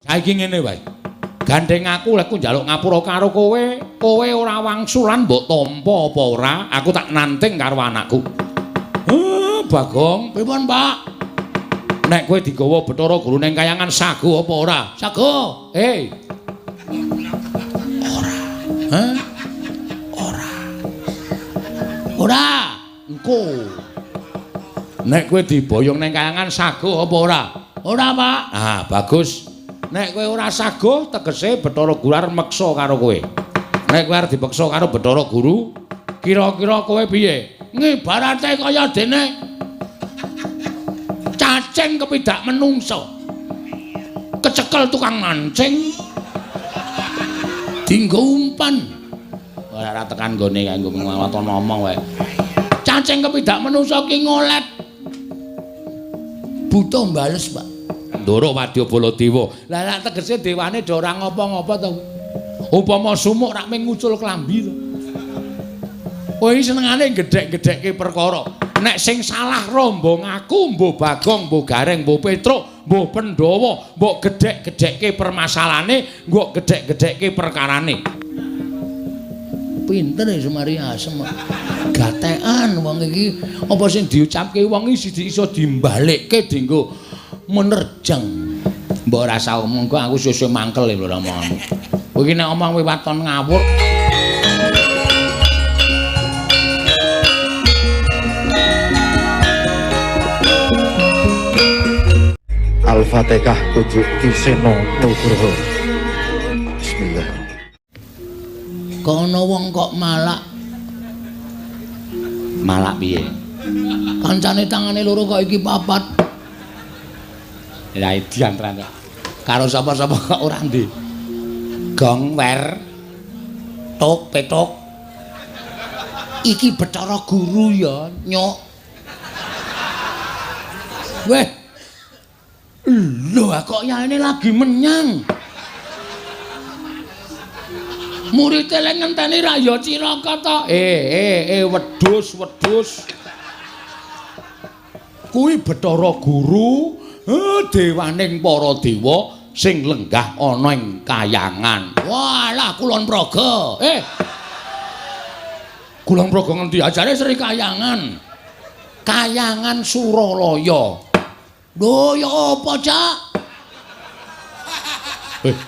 Saiki ngene wae. Gandeng aku lek njaluk ngapura karo kowe, kowe ora wangsulan mbok tampa apa ora, aku tak nanting karo anakku. Bagong, pripun, Pak? Nek kowe digawa Bathara Guru ning kayangan sago apa ora? Sago. Ora. Hah? Ora. Ora. Engko. Nek kowe diboyong ning kayangan sago apa ora? Ora, Pak. Ah, bagus. Nek kowe ora sago tegese Bathara Guru arep meksa karo kowe. Nek kowe arep dipeksa karo Bathara Guru, kira-kira kowe piye? Ngibarate kaya dene cacing kepidak menungsa. Kecekel tukang mancing dinggo umpan. Ora tekan nggone kae nggo waton ngomong wae. Cacing kepidak menungsa ki ngolet. Buta mbales, Pak. Ndoro wadya Baladewa. Lah nek tegese dewane do ora ngopo-ngopo to. Upama sumuk rak mung ngucul klambi to. Kowe iki senengane gedhek-gedhekke perkara. Nek sing salah rombong aku, mbuh Bagong, mbuh Gareng, mbuh Petruk, mbuh Pandhawa, mbok gedhek-gedhekke permasalahane, mbok gedhek-gedhekke perkarane. Pinter ya Semari Asem. Gatekan wong iki, apa sing diucapke wong iki iso dimbalekke dienggo menerjang. Mbok ora usah omong kok aku suwe-suwe mangkel lho omonganmu. Kowe iki nek omong kowe waton ngawur. Al-Fatihah kudu Ki Seno Nugroho. Bismillah. Kok ana wong kok malak? Malak piye? Kancane tangane loro kok iki papat. Lah diantran karo sapa-sapa kok ora ndi. Gong wer tok petok. Iki Bathara Guru ya, nyok. Weh. Lho kok yaene lagi menyang. Murid e lek ngenteni ra ya cilaka to. Wedhus, wedhus. Kuwi Bathara Guru, dewaning para dewa sing lenggah ana ing kayangan. Walah Kulon Progo. Kulon Progo ngendi? Ajare Sri Kayangan. Kayangan Suralaya. Lho ya apa, Cak?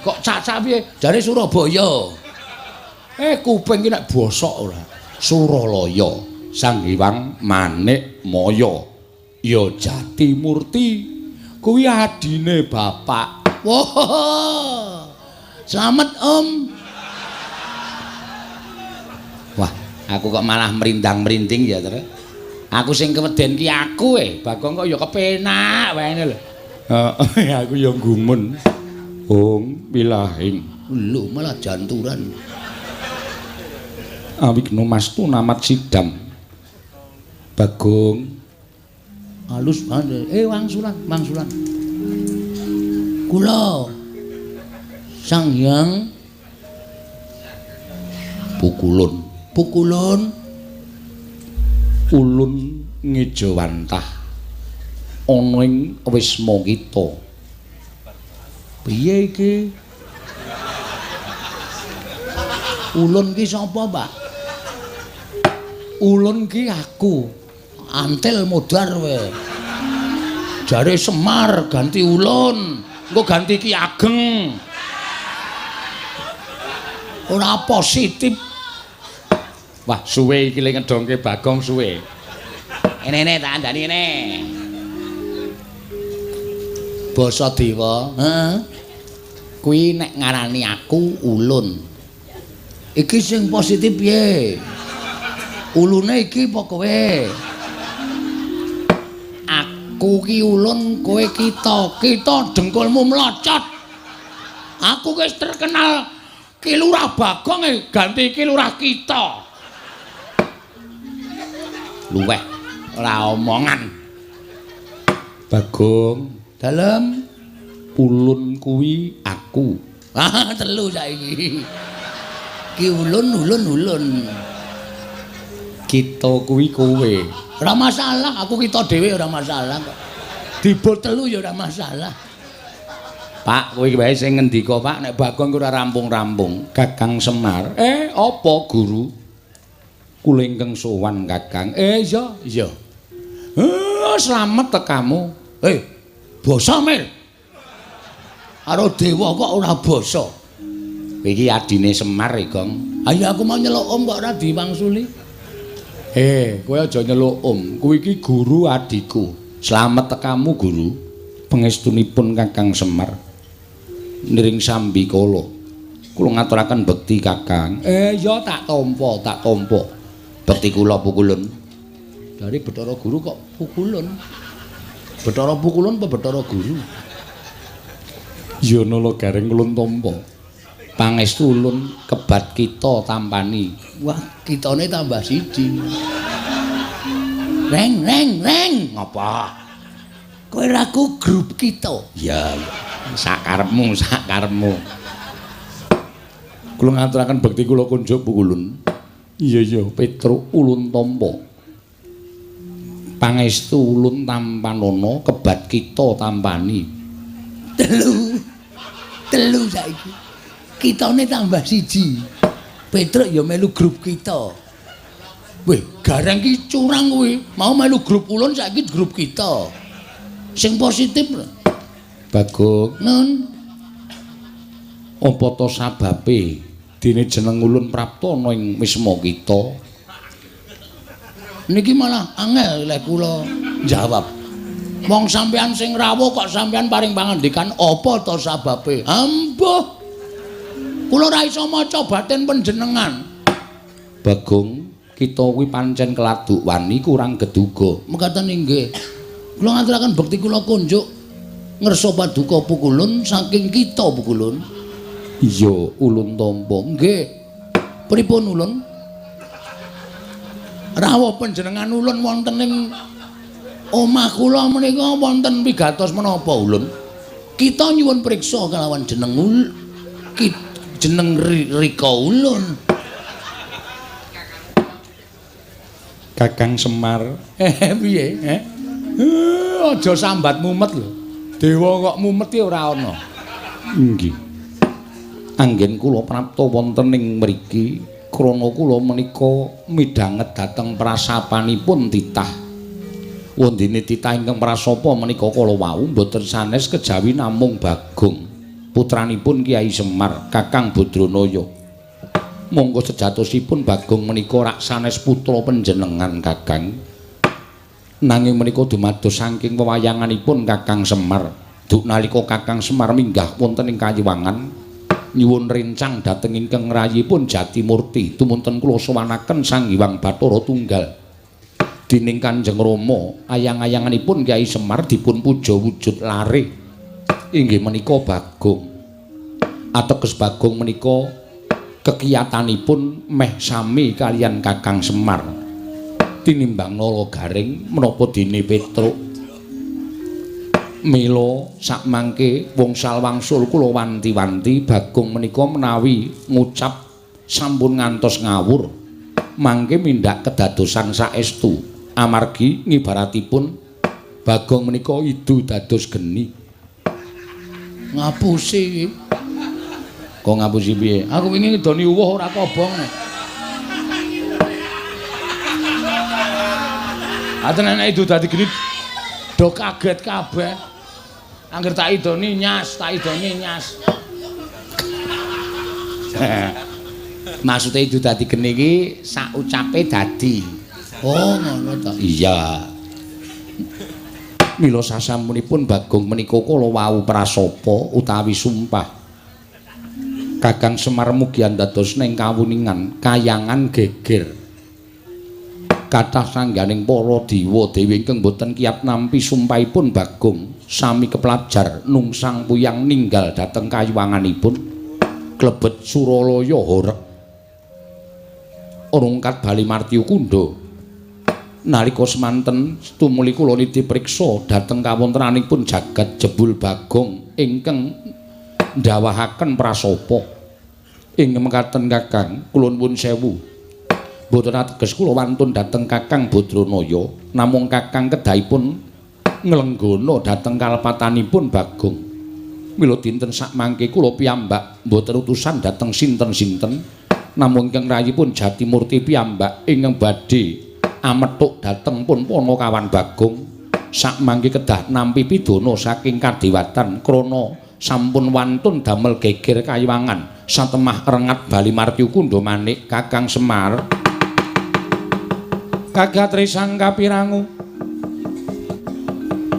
Kok cacak piye? Jare Surabaya. Kuping iki nek bosok ora. Suralaya, Sang Hyang Manik Maya. Ya Jati Murti. Kuwi adine bapak. Wah. Slamet, Om. Wah, aku kok malah merindang-merinding ya, Tru. Aku sing keweden ki aku Bagong kok ya kepenak wae ngene lho. Heeh, aku ya gumun. Ong wilahing. Lho malah janturan. Awigno mastu namat sidam. Bagong halus banget. Wangsulan, wangsulan. Kula Sang Hyang Pukulun. Pukulun ulun ngejawantah ana ing wisma kita. Piye iki? Ulun ki sapa, Pak? Ulun ki aku. Antil modar kowe. Jare Semar ganti ulun, engko ganti Ki Ageng. Ora positif. Wah, suwe iki le ngedongke Bagong suwe. Ene-ene tak andani ngene. Basa dewa, heeh. Kuwi nek ngarani aku ulun. Iki sing positif piye? Ulune iki apa kowe? Aku ki ulun, kowe kita. Kita dengkulmu mlocot. Aku wis terkenal Ki Lurah Bagong ganti Ki Lurah kita. Luweh ora omongan. Bagong, dalem ulun kuwi aku. Ah, telu saiki. Ki ulun ulun ulun. Kita kuwi kowe. Ora masalah, aku kita dhewe ora masalah kok. Dibot telu ya ora masalah. Pak, kowe iki wae sing ngendika, Pak, nek Bagong ora rampung-rampung. Kakang Semar. Apa guru? Kula ingkang sowan Kakang. Iya, iya. Slamet tekamu. Basa Mir. Karo dewa kok ora basa. Iki adine Semar e, Gong. Ayo aku mau nyeluk om kok ora diwangsuli. Kowe aja nyeluk om. Kuwi iki guru adikku. Slamet tekamu, guru. Pangestunipun Kakang Semar. Niring sambi kala. Kula ngaturaken bekti Kakang. Ya tak tampa, tak tampa. Bekti kula pukulun. Dari Bathara Guru kok pukulun. Bathara pukulun apa Bathara Guru? Ya nala gareng ulun tampa. Pangestu ulun kebat kita tampani. Wah, kitane tambah siji. Reng reng reng. Ngapa? Kowe ra ku grup kita. Ya, sakarepmu, sakarepmu. Kula ngaturaken bekti kula kunjuk pukulun. Iya iya, Petruk ulun tampa. Pangestu ulun tampanana kebat kita tampani. Telu. Telu saiki. Kitane tambah siji. Petruk ya melu grup kita. Weh, gareng ki curang kuwi. Mau melu grup ulun saiki grup kita. Sing positif. Bagong, Nun. Apa to sababe dene jeneng ulun prapta ana ing wisma kita? Niki malah angel lek kula jawab. Wong sampean sing rawuh kok sampean paring pangandikan apa to sababe? Ambuh. Kula ora iso maca batin panjenengan. Bagong, kita kuwi pancen keladuk wani kurang geduga. Mekaten inggih. Kula ngaturaken bekti kula kunjuk ngersa paduka pukulun saking kita pukulun. Iya, ulun tampa. Nggih. Pripun ulun? Rawuh panjenengan ulun wonten ing omah kula menika wonten pigatos menapa ulun? Kita nyuwun priksa kalawan jeneng jeneng Rika ulun. Kakang Semar. Piye? Aja sambat mumet lho. Dewa kok mumet ki ora ana. Nggih. Anggen kula prapta wonten ing mriki krana kula menika midhanget dhateng prasapanipun titah. Wondene titah ingkang prasapa menika kala wau mboten sanes kejawi namung Bagong, putranipun Kyai Semar, Kakang Badranaya. Monggo sejatosipun Bagong menika rak sanes putra panjenengan Kakang. Nanging menika dumados saking wewayanganipun Kakang Semar. Duk nalika Kakang Semar minggah wonten ing Kayiwangan nyuwun rencang dhateng ingkang rayipun Jatimurti, tumunten kula sowanaken Sang Hyang Bathara Tunggal. Dening Kanjeng Rama, ayang-ayanganipun Kyai Semar dipun puja wujud lare. Inggih menika Bagong. Ateges Bagong menika kekiyatanipun meh sami kaliyan Kakang Semar. Tinimbang nala garing menapa dene Petruk. Mila sakmangke wongsal wangsul kula wanti-wanti Bagong menika menawi ngucap sampun ngantos ngawur. Mangke mindak kedadosan saestu. Amargi ngibaratipun Bagong menika idu dados geni. Ngapusi iki. Kok ngapusi piye? Aku wingi ngidoni uwuh ora kobong. Aten nek idu dadi geni do kaget kabeh. Angger tak idoni nyas, tak idoni nyas. Maksude idu dadi geni iki sak ucape dadi. Oh, ngono ta. Iya. Mila sasampunipun Bagong menika kala wau prasapa utawi sumpah. Kakang Semar mugi andados ning kawuningan kayangan geger. Kathah sangganing para dewa dewi ingkang boten kiyat nampi sumpahipun Bagong sami keplajar nungsang puyang ninggal dhateng kayuwanganipun klebet Suralaya horeg. Rungkat bali martya kundha. Nalika semanten tumuli kula niti priksa dhateng kawontenanipun jagat jebul Bagong ingkang ndawahaken prasapa. Ing mekaten Kakang, kula nuwun sewu. Mboten ateges kula wantun dhateng Kakang Badranaya, namung Kakang kedahipun nglenggana dhateng kalepatanipun Bagong. Mila dinten sakmangke kula piyambak mboten utusan dhateng sinten-sinten, namung ingkang rayipun Jatimurti piyambak ingkang badhe amethuk dhateng pun Panakawan Bagong. Sakmangke kedah nampi pidana saking kadewatan krana sampun wantun damel geger kayiwangan satemah rengat bali martyu kundha manik Kakang Semar. Kagatrisang kapirangu.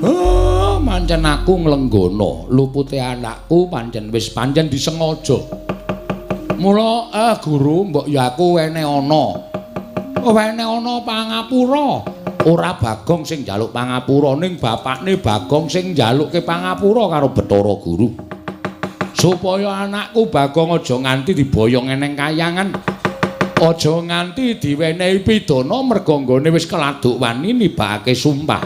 Oh, pancen aku nglenggana lupute anakku pancen wis pancen disengaja. Mula guru mbok ya aku wene ana. Wene ana pangapura. Ora Bagong sing njaluk pangapura ning bapakne Bagong sing njalukke pangapura karo Bathara Guru. Supaya anakku Bagong aja nganti diboyong eneng kayangan. Aja nganti diwenehi pidana merga nggone wis keladuk wani nibakake sumpah.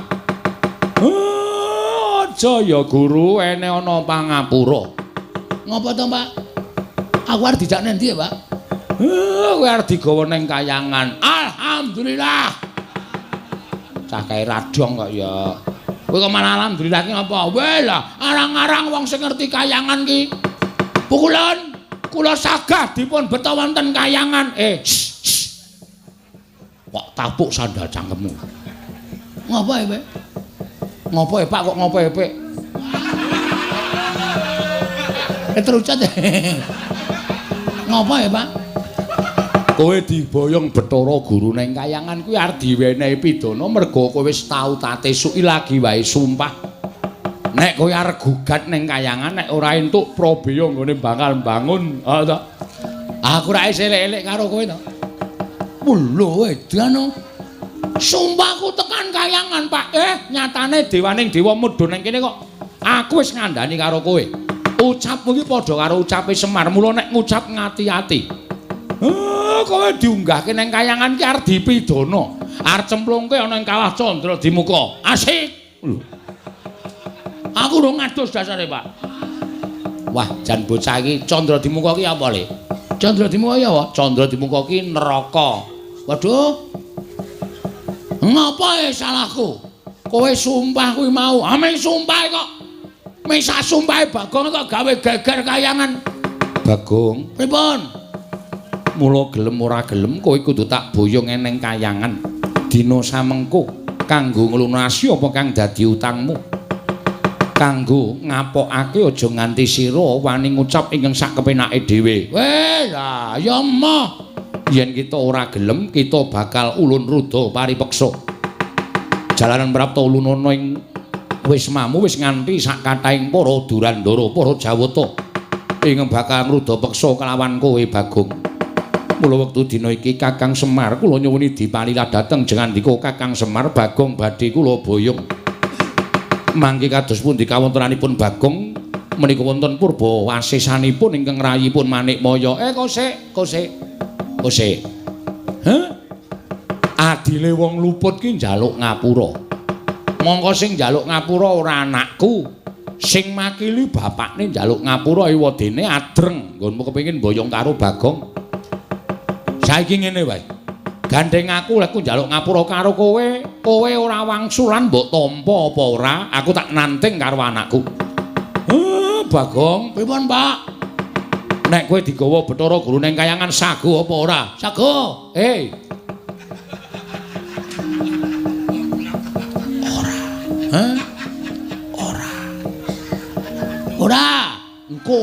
Aja ya guru ene ana pangapura. Ngopo to, Pak? Aku arep dijak nang ndi ya, Pak? Kowe arep digawa ning kayangan. Alhamdulillah. Cah kae radong kok ya. Kowe kok malah alhamdulillah ki ngapa? Weh lah, arang-arang wong sing ngerti kayangan ki. Pukulan kula sagah dipun beta wonten kayangan. Kok tapuk sandal cangkemmu. Ngopo e, Pak? Ngopo e, Pak, kok ngopo e, Pak? Ketrucut. Ngopo e, Pak? Kowe diboyong Bathara Guru ning kayangan kuwi arep diwenehi pidana merga kowe wis tau tate suki lagi wae sumpah. Nek kowe arep gugat ning kayangan nek ora entuk prabeya nggone bakal mbangun, ha ta? Aku ra isih elek-elek karo kowe to. Lho edan. Sumpahku tekan kayangan, Pak. Nyatane dewaning dewa mudhun ning kene kok aku wis ngandani karo kowe. Ucapmu iki padha karo ucape Semar, mula nek ngucap ngati-ati. Kowe diunggahke ning kayangan ki arep dipidana. Arep cemplungke ana ing kawah Candra Dimuka. Asik. Lho. Aku urung ngadus dasare, Pak. Wah, jan bocah iki Candra Dimuka ki apa, Le? Candra Dimuka ya apa? Candra Dimuka ki neraka. Waduh. Ngapa e salahku? Kowe sumpah kuwi mau. Ame sumpah kok. Mesa sumpahe Bagong kok gawe geger kayangan. Bagong, pripun? Mula gelem ora gelem kowe kudu tak boyong eneng kayangan. Dina samengko kanggo nglunasi apa kang dadi utangmu. Kanggo ngapokake aja nganti sira wani ngucap ingkang sak kepenake dhewe. Weh, lah ya emoh. Yen kita ora gelem kita bakal ulun ruda paripeksa. Jalaran prapta ulunana ing wismamu wis nganti sak kathahing para Durandara, para Jawata ingkang bakal ngruda peksa kelawan kowe Bagong. Mula wektu dina iki Kakang Semar kula nyuwuni dipalilah dhateng jengandika Kakang Semar Bagong badhe kula boyong. Mangke kados pundi kawontenanipun Bagong menika wonten purba wasesanipun ingkang rayipun Manikmaya. Kosek, kosek. Kosek. Heh? Adile wong luput ki njaluk ngapura. Mongko sing njaluk ngapura ora anakku. Sing makili bapakne njaluk ngapura ewadene adreng nggonmu kepengin boyong karo Bagong. Saiki ngene wae. Gandeng aku lek njaluk ngapura karo kowe, kowe ora wangsulan mbok tampa apa ora, aku tak nanting karo anakku. Bagong, pripun, Pak? Nek kowe digawa Bathara Guru ning kayangan sago apa ora? Sago. Ora. Hah? Ora. Ora. Engko.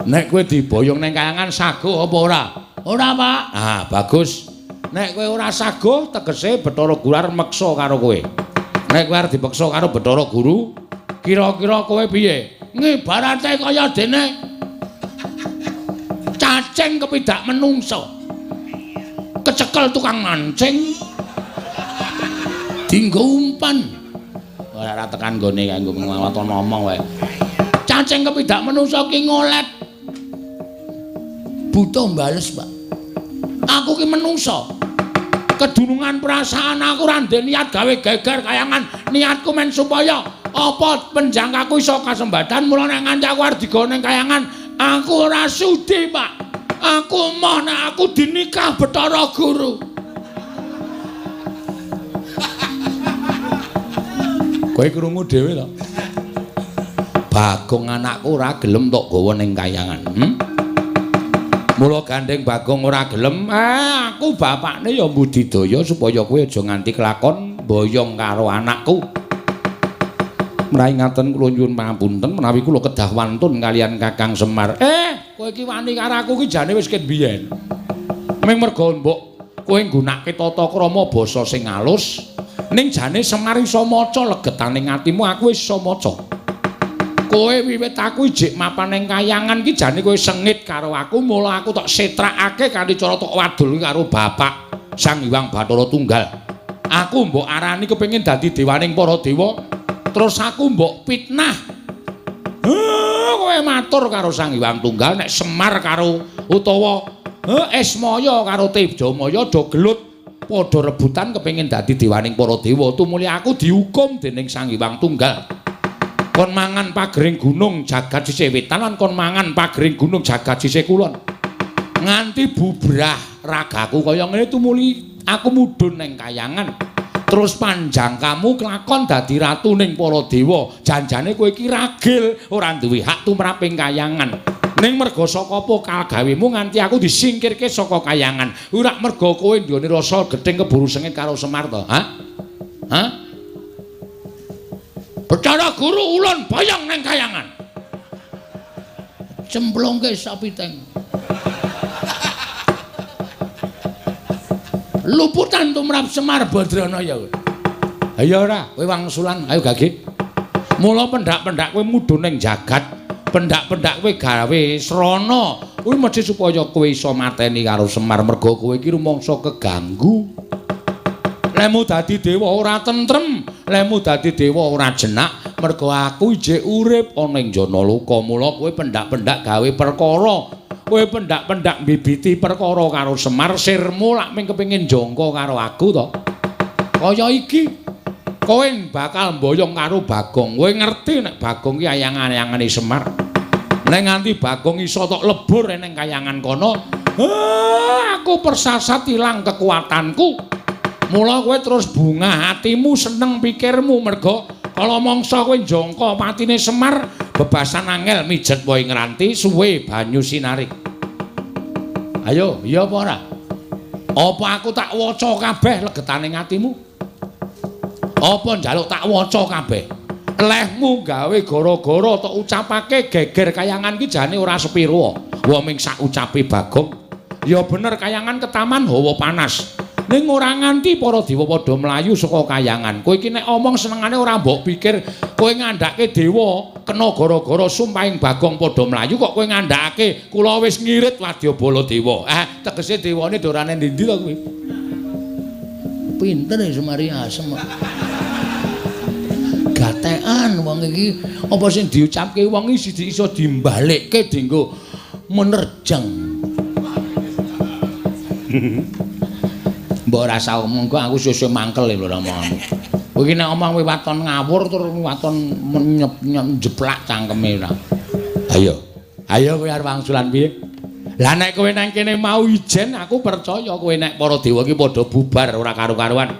Nek kowe diboyong ning kayangan sago apa ora? Ora, Pak. Ah, bagus. Nek kowe ora sago, tegese Bathara Guru arep meksa karo kowe. Nek kowe arep dipeksa karo Bathara Guru, kira-kira kowe piye? Ngibarate kaya dene cacing kepidak menungso. Kecekel tukang mancing. Dinggo umpan. Ora tekan nggone kanggo ngwaton ngomong wae. Cacing kepidak menungso ki ngolet. Buta mbales, Pak. Aku ki menungso. Kedunungan perasaan aku ora ndek niat gawe geger kayangan. Niatku men supaya apa penjangkaku iso kasembatan. Mula nek nganti aku arep digawa ning kayangan, aku ora sudi, Pak. Aku moh nek aku dinikah Bathara Guru. Kowe krungu dhewe to? Bagong anakku ora gelem tok gawa ning kayangan. Mula gandeng Bagong ora gelem, aku bapakne ya mbudidaya supaya kowe aja nganti kelakon boyong karo anakku. Menawi ngaten kula nyuwun pangapunten menawi kula kedah wantun kalian Kakang Semar. Kowe iki wani karo aku iki jane wis ket biyen. Ming merga mbok kowe nggunakake tata krama basa sing alus, ning jane Semar iso maca legetane atimu, aku wis iso maca. Kowe wiwit aku ijik mapan ning kayangan ki jane kowe sengit karo aku, mula aku tok setrakake kanthi cara tok wadul karo bapak Sang Hyang Bathara Tunggal. Aku mbok arani kepengin dadi dewaning para dewa, terus aku mbok fitnah. Kowe matur karo Sang Hyang Tunggal nek Semar karo utawa Ismaya karo Tejamaya do gelut padha rebutan kepengin dadi dewaning para dewa, tumuli aku dihukum dening Sang Hyang Tunggal. Kon mangan pagering gunung jagat sisih wetan lan kon mangan pagering gunung jagat sisih kulon. Nganti bubrah ragaku kaya ngene tumuli aku mudhun ning kayangan. Terus panjang kamu kelakon dadi ratu ning para dewa. Janjane kowe iki ragil ora duwe hak tumrap ing kayangan. Ning merga saka apa kagawemu nganti aku disingkirke saka kayangan. Ora merga kowe nduweni rasa gething keburu sengit karo Semar to? Hah? Hah? Bathara Guru ulun boyong nang kayangan. Cemplungke sapiteng. Luputan tumrap Semar Badranaya. Ayo ora, kowe wangsulan, ayo gage. Mula pendak-pendak kowe mudhun ning jagat, pendak-pendak kowe gawe srana. Kuwi mesti supaya kowe iso mateni karo Semar merga kowe iki rumangsa keganggu. Lemu dadi dewa ora tentrem, lemu dadi dewa ora jenak, merga aku ijik urip ana ing Janaloka. Mula kowe pendak-pendak gawe perkara, kowe pendak-pendak mbibiti perkara karo Semar, sirmu lak mung kepengin jangka karo aku to. Kaya iki kowe bakal mboyong karo Bagong. Kowe ngerti nek Bagong ki ayang-ayangane Semar. Nek nganti Bagong iso tok lebur ning kayangan kono, aku persasat ilang kekuatanku. Mula kowe terus bungah hatimu, seneng pikirmu merga kala mangsa kowe njangka patine Semar, bebasan angel mijet wae ngranti suwe banyu sinarik. Ayo, iya apa ora? Apa aku tak waca kabeh legetane atimu? Apa njaluk tak waca kabeh? Lehmu gawe gara-gara tok ucapake geger kayangan ki jane ora sepiro. Wong ming sak ucape Bagong. Ya bener kayangan ketaman hawa panas. Ning ora nganti para dewa padha mlayu saka kayangan. Kowe iki nek omong senengane ora mbok pikir kowe ngandhake dewa kena gara-gara sumpahing Bagong padha mlayu kok kowe ngandhakake kula wis ngirit wadyabala dewa. Tegese dewane dorane ndi-ndi to kuwi? Pinter ya Semari asem. Gatekan wong iki apa sing diucapke wong iki iso dimbalekke dienggo menerjang. Mbok ora usah omong kok aku sesuk mangkel lho omonganmu. Kowe iki nek omong kowe waton ngawur tur waton njeplak cangkeme ora. Ayo. Ayo kowe arep wangsulan piye? Lah nek kowe nang kene mau ijen aku percaya kowe nek para dewa iki padha bubar ora karu-karuan.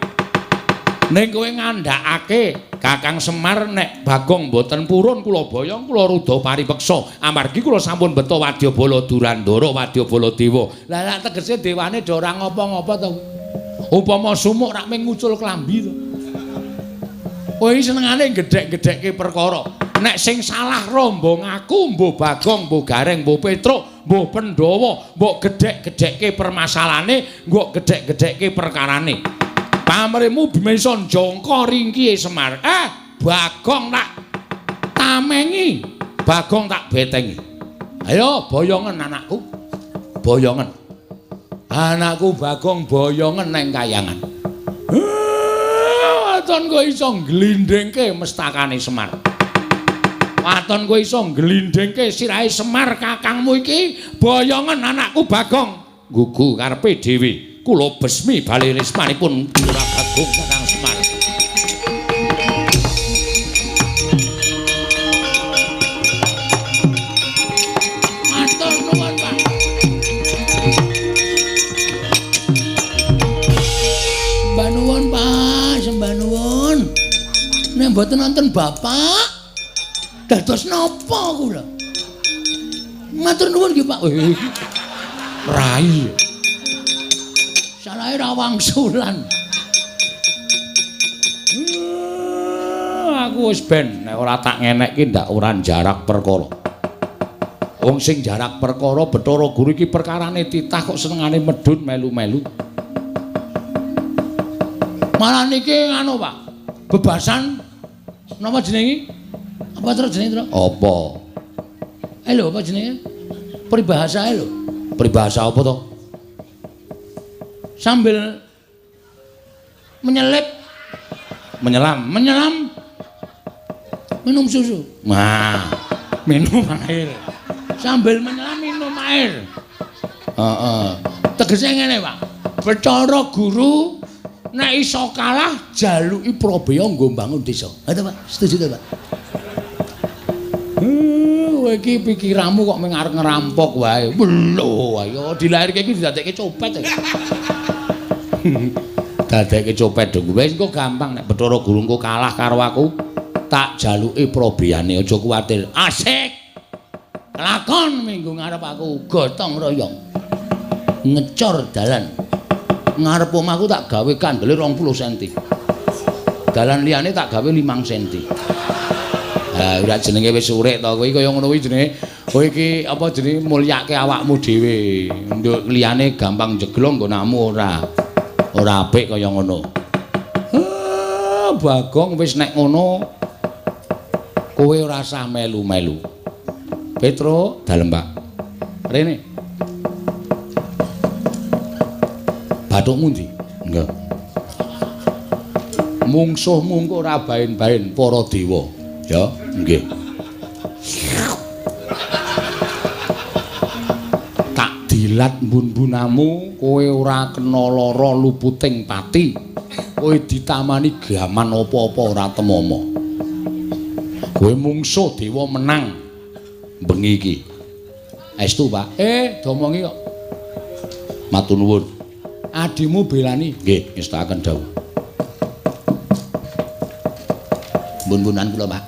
Ning kowe ngandhakake Kakang Semar nek Bagong mboten purun kula boyong kula rudha paripeksa amargi kula sampun beto wadyabala Durandara wadyabala dewa. Lah lak tegese dewane do ora ngapa-ngapa to. Upama sumuk rak mung ngucul klambi to. Kowe iki senengane gedhek-gedhekke perkara. Nek sing salah rombong aku, mbuh Bagong, mbuh Gareng, mbuh Petruk, mbuh Pandhawa, mbok gedhek-gedhekke permasalahane, mbok gedhek-gedhekke perkarane. Pamrihmu bisa njangka ringkihe Semar. Bagong tak tamengi, Bagong tak betengi. Ayo boyongen anakku. Boyongen. Anakku Bagong boyongen nang kayangan. Waton kowe iso ngglindhingke mestakane Semar. Waton kowe iso ngglindhingke sirahe Semar kakangmu iki, boyongen anakku Bagong. Gugu karepe dhewe. Kula besmi bali rismanipun Lurah Bagong Kakang Semar. Matur nuwun, Pak. Sembah nuwun, Pak, sembah nuwun. Nek mboten nonton Bapak, Dados napa kula? Matur nuwun nggih, Pak. Rai. Salahe ra wangsulan. Aku wis ben nek ora tak ngenekke ndak ora jarak perkara. Wong sing jarak perkara Bathara Guru iki perkarane titah kok senengane medhun melu-melu. Malah niki nganu, Pak. Bebasan napa jenenge? Apa terus jenenge, Tru? Apa? Lho, apa jenenge? Peribahasa lho. Peribahasa apa to? Sambil menyelip, menyelam, menyelam minum susu. Nah, minum air. Sambil menyelam minum air. Heeh. Tegese ngene, Pak. Bathara Guru nek iso kalah jaluki prabeya nggo mbangun desa. Ha to, Pak? Setuju to, Pak? Kowe iki pikiranmu kok mung arep ngerampok wae. Lho, ayo dilairke iki didadekke copet. Dadekke copet dong. Wis engko gampang nek Bathara Guru engko kalah karo aku, tak jaluki probeyane, aja kuwatir. Asik. Lakon minggu ngarep aku gotong royong. Ngecor dalan. Ngarep omahku tak gawe kandele 20 cm. Dalan liyane tak gawe 5 cm. Ha, ora jenenge wis urip to kowe kaya ngono kuwi jenenge. Kowe iki apa jenenge mulyake awakmu dhewe. Nduk liyane gampang jeglong nggonamu ora. Ora apik kaya ngono. Bagong wis nek ngono kowe ora usah melu-melu. Petro, dalem Pak. Rene. Bathukmu ndi? Nggih. Mungsuhmu engko ora baen-baen para dewa. Ya, nggih. Tak dilat mbun-mbunamu, kowe ora kena lara luputing pati. Kowe ditamani gaman apa-apa ora temama. Kowe mungsuh dewa menang bengi iki. Estu, Pak. Domongi kok. Matur nuwun. Adimu belani. Nggih, ngestakaken dawuh. Mbun-mbunan kula, Pak.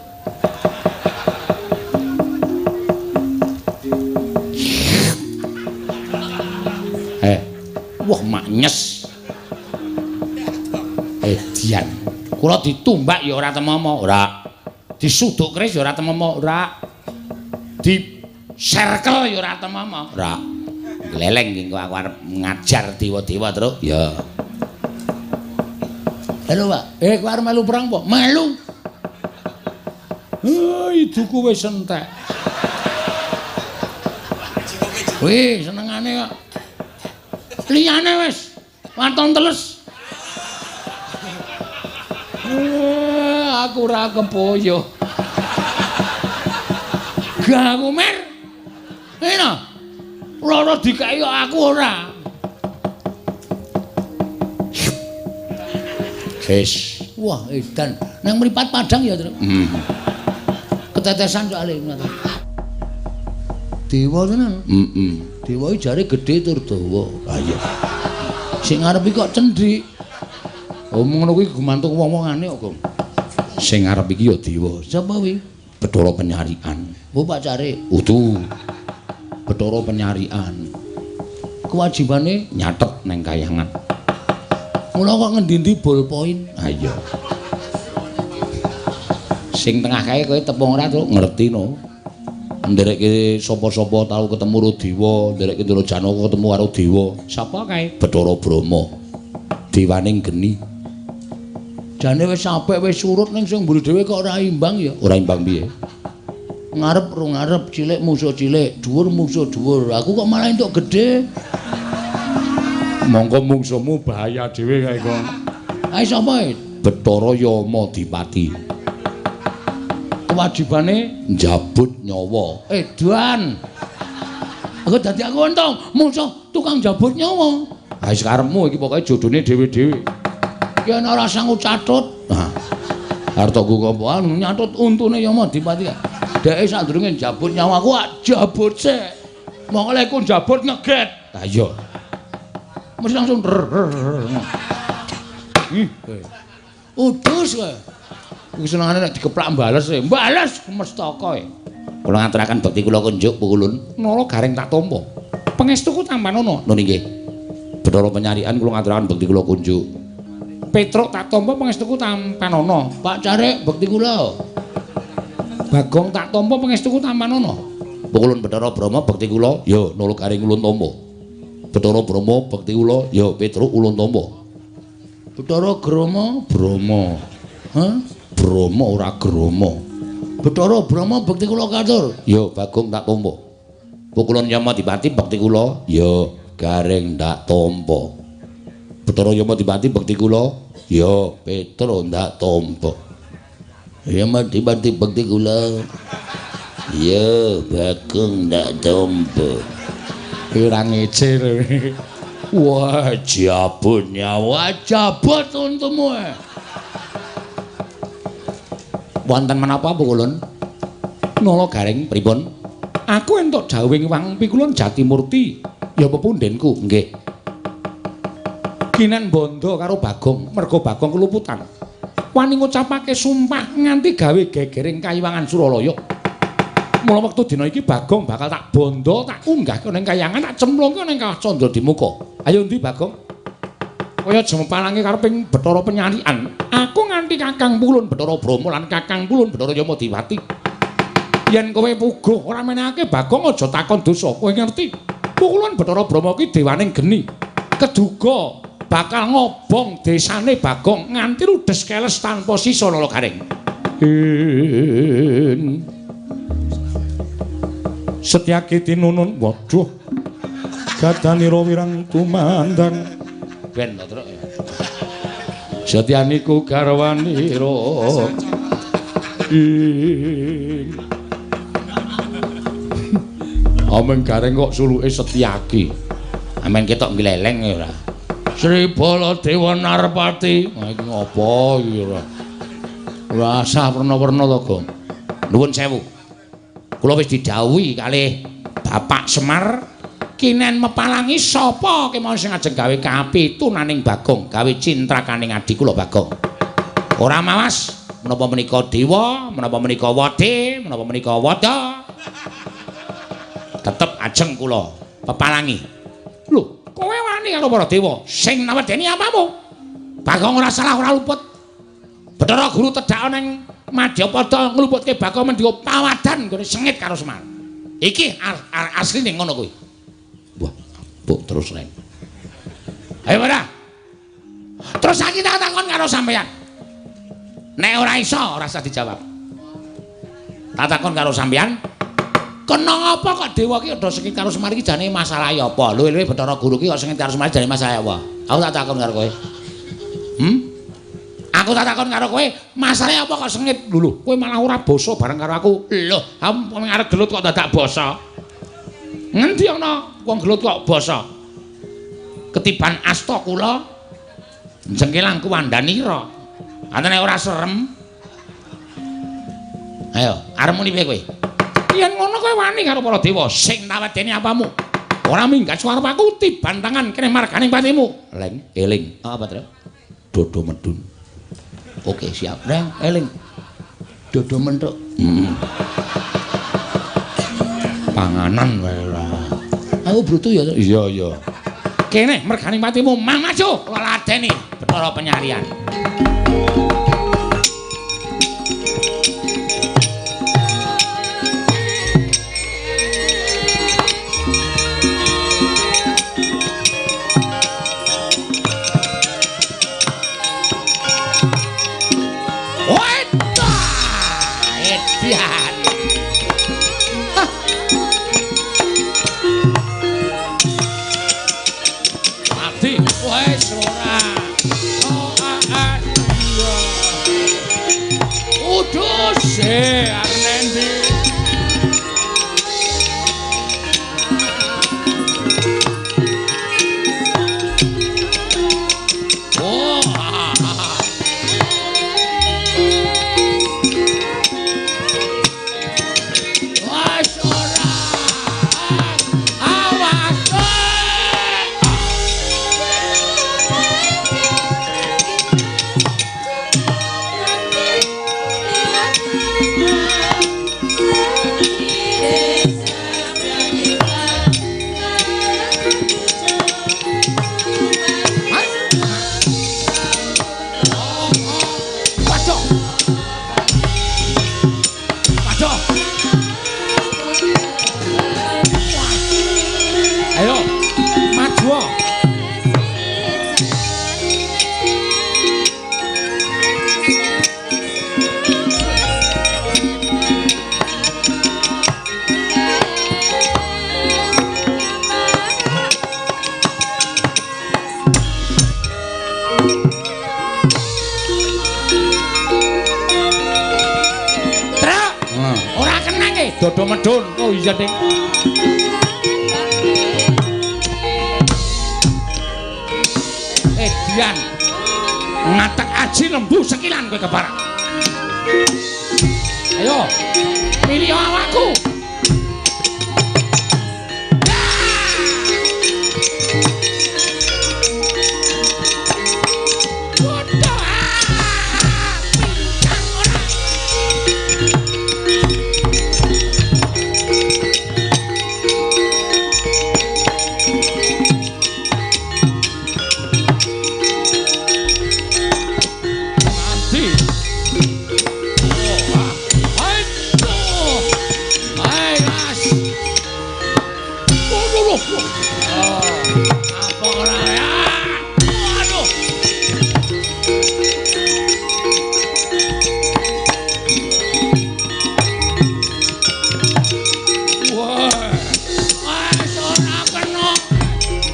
Wah, maknyes. Edian. Kula ditumbak ya ora temama, ora. Disuduk keris ya ora temama, ora. Diserkel ya ora temama, ora. Gleleng iki aku arep ngajar dewa-dewa, Truk. Ya. Halo, Pak. Kowe arep melu perang apa? Melu. Iduku wis entek. Wih, senengane kok. Liyane wis waton teles. Aku ora kepoyo. Gak aku mer. Ngene. Loro dikeki kok aku ora. Wis. Wah, edan. Nang mripat padang ya, Truk. Ketetesan soalé ngono. Dewa tenan. Heeh. Dewa iki jare gedhe tur dawa. Ha iya. Sing ngarep iki kok cendhik. Oh ngono kuwi gumantung wong-wongane kok, Gong. Sing ngarep iki ya dewa. Sapa kuwi? Bathara Penyarikan. Oh, pacare. Udu. Bathara Penyarikan. Kewajibane nyatet neng kayangan. Mula kok ngendi-endi ballpoint. Ha iya. Sing tengah kae kowe tepung ora, Truk? Ngerti no. Nderekke sapa-sapa tau ketemu karo dewa, nderekke Ndara Janaka ketemu karo dewa. Sapa kae? Bathara Brahma. Dewaning geni. Jane wis apik wis surut ning sing mburi dhewe kok ora imbang ya. Ora imbang piye? Ngarep ro ngarep, cilik musuh cilik, dhuwur musuh dhuwur. Aku kok malah entuk gedhe. Monggo mungsuhmu bahaya dhewe kae kok. Ae sapa e? Bathara Yamadipati. Kewajibane njabut nyawa. Edan. Aku dadi aku untung musuh tukang jabut nyawa. Ha wis karepmu iki pokoke jodone dhewe-dhewe. Iki ana ora sangu catut. Nah. Arep tok nggo apa? Nyatut untune Yamadipati. Dheke sadurunge njabut nyawaku jabut sik. Mongko lek ku njabut ngeget. Ha iya. Mesti langsung Ih, kowe. Udus kowe. Iki senengane nek dikeplak bales e. Bales mestaka e. Kula ngaturaken bekti kula kunjuk Pukulun. Nala Gareng tak tampa. Pangestuku tampanono. Nun inggih. Bathara Penyarikan kula ngaturaken bekti kula kunjuk. Petruk tak tampa pangestuku tampanono. Pak Carik bekti kula. Bagong tak tampa pangestuku tampanono. Pukulun Bathara Brahma bekti kula. Ya Nala Gareng ulun tampa. Bathara Brahma bekti kula. Ya Petruk ulun tampa. Bathara Grama Brahma. Hah? Brahma ora Grama. Bathara Brahma bekti kula katur. Ya Bagong tak tampa. Pukulun Yamadipati bekti kula. Ya Gareng tak tampa. Bathara Yamadipati bekti kula. Ya Petruk ndak tampa. Yamadipati bekti kula. Ya Bagong ndak tampa. Ora ngece. Wah, jabut nyawa, jabut untumu. Wonten menapa Pukulun? Nala Gareng pripun? Aku entuk dawuhing Wang Pikulun Jatimurti. Ya pepundhenku, nggih. Kinen bondo karo Bagong, merga Bagong keluputan. Wani ngucapake sumpah nganti gawe gegering kayiwangan Suralaya. Mula wektu dina iki Bagong bakal tak bondo, tak unggahke ning kayangan, tak cemplungke ning Kawah Candradimuka. Ayo ndi Bagong? Kaya jemepalange kareping Bathara Penyarikan. Aku nganti Kakang Pulun Bathara Brahma lan Kakang Pulun Bathara Yamadipati. Yen kowe puguh ora menehake Bagong aja takon dosa, kowe ngerti? Pukulun Bathara Brahma ki dewaning geni. Keduga bakal ngobong desane Bagong nganti ludes keles tanpa sisa Nala Gareng. Setyaki tinunun, waduh. Gadanira wirang tumandang. Ben to, Truk. Setyaniku garwanira. Amen Gareng kok suluke Setyaki. Amen ketok gleleng ya ora. Sri Baladewa Narpati. Wah iki ngopo iki ora. Ora sah werna-werna to, Gong. Nuwun sewu. Kula wis didhawuhi kalih Bapak Semar kinen mepalangi sapa kemawon sing ajeng gawe kapitunaning Bagong, gawe cintrakaning adi kula Bagong. Ora mawas menapa menika dewa, menapa menika wade, menapa menika wada. Tetep ajeng kula pepalangi. Lho, kowe wani karo para dewa sing nawedeni apamu? Bagong ora salah ora luput. Bathara Guru tedhak ning Madyapada ngluputke Bagong mendika pawadan nggone sengit karo Semar. Iki asline ngono kuwi. Wah, mbok terus reng. Ayo ora. Terus saiki tak takon karo sampeyan. Nek ora iso ora usah dijawab. Tak takon karo sampeyan, kena apa kok dewa ki udah sengit karo Semar iki jane masalahe apa? Luwe-luwe Bathara Guru ki kok sengit karo Semar jane masalahe apa? Aku tak takon karo kowe. Aku tak takon karo kowe, masalahe apa kok sengit? Lho, kowe malah ora basa bareng karo aku. Lho, wong arep gelut kok dadak basa. Ngendi ana wong gelut kok basa? Ketiban asta kula jengkelang kuwandanira. Antene ora serem. Ayo, arep muni piye kowe? Yen ngono kowe wani karo para dewa sing tawedeni apamu? Ora minggat suara aku tiban tangan kene marganing patimu. Leng, eling. Apa, Tru? Dodo medun. Oke, siap. Reng, eling. Dodo menthuk. Panganan wae ora. Aku brutu ya. Iya, iya. Kene merganing patimu mang maju kula ladeni Bathara Penyarian. Medun. Oh iya, Ding. Edian. Ngatek aji lembu sekilan kowe keparak. Ayo, pilih awakku.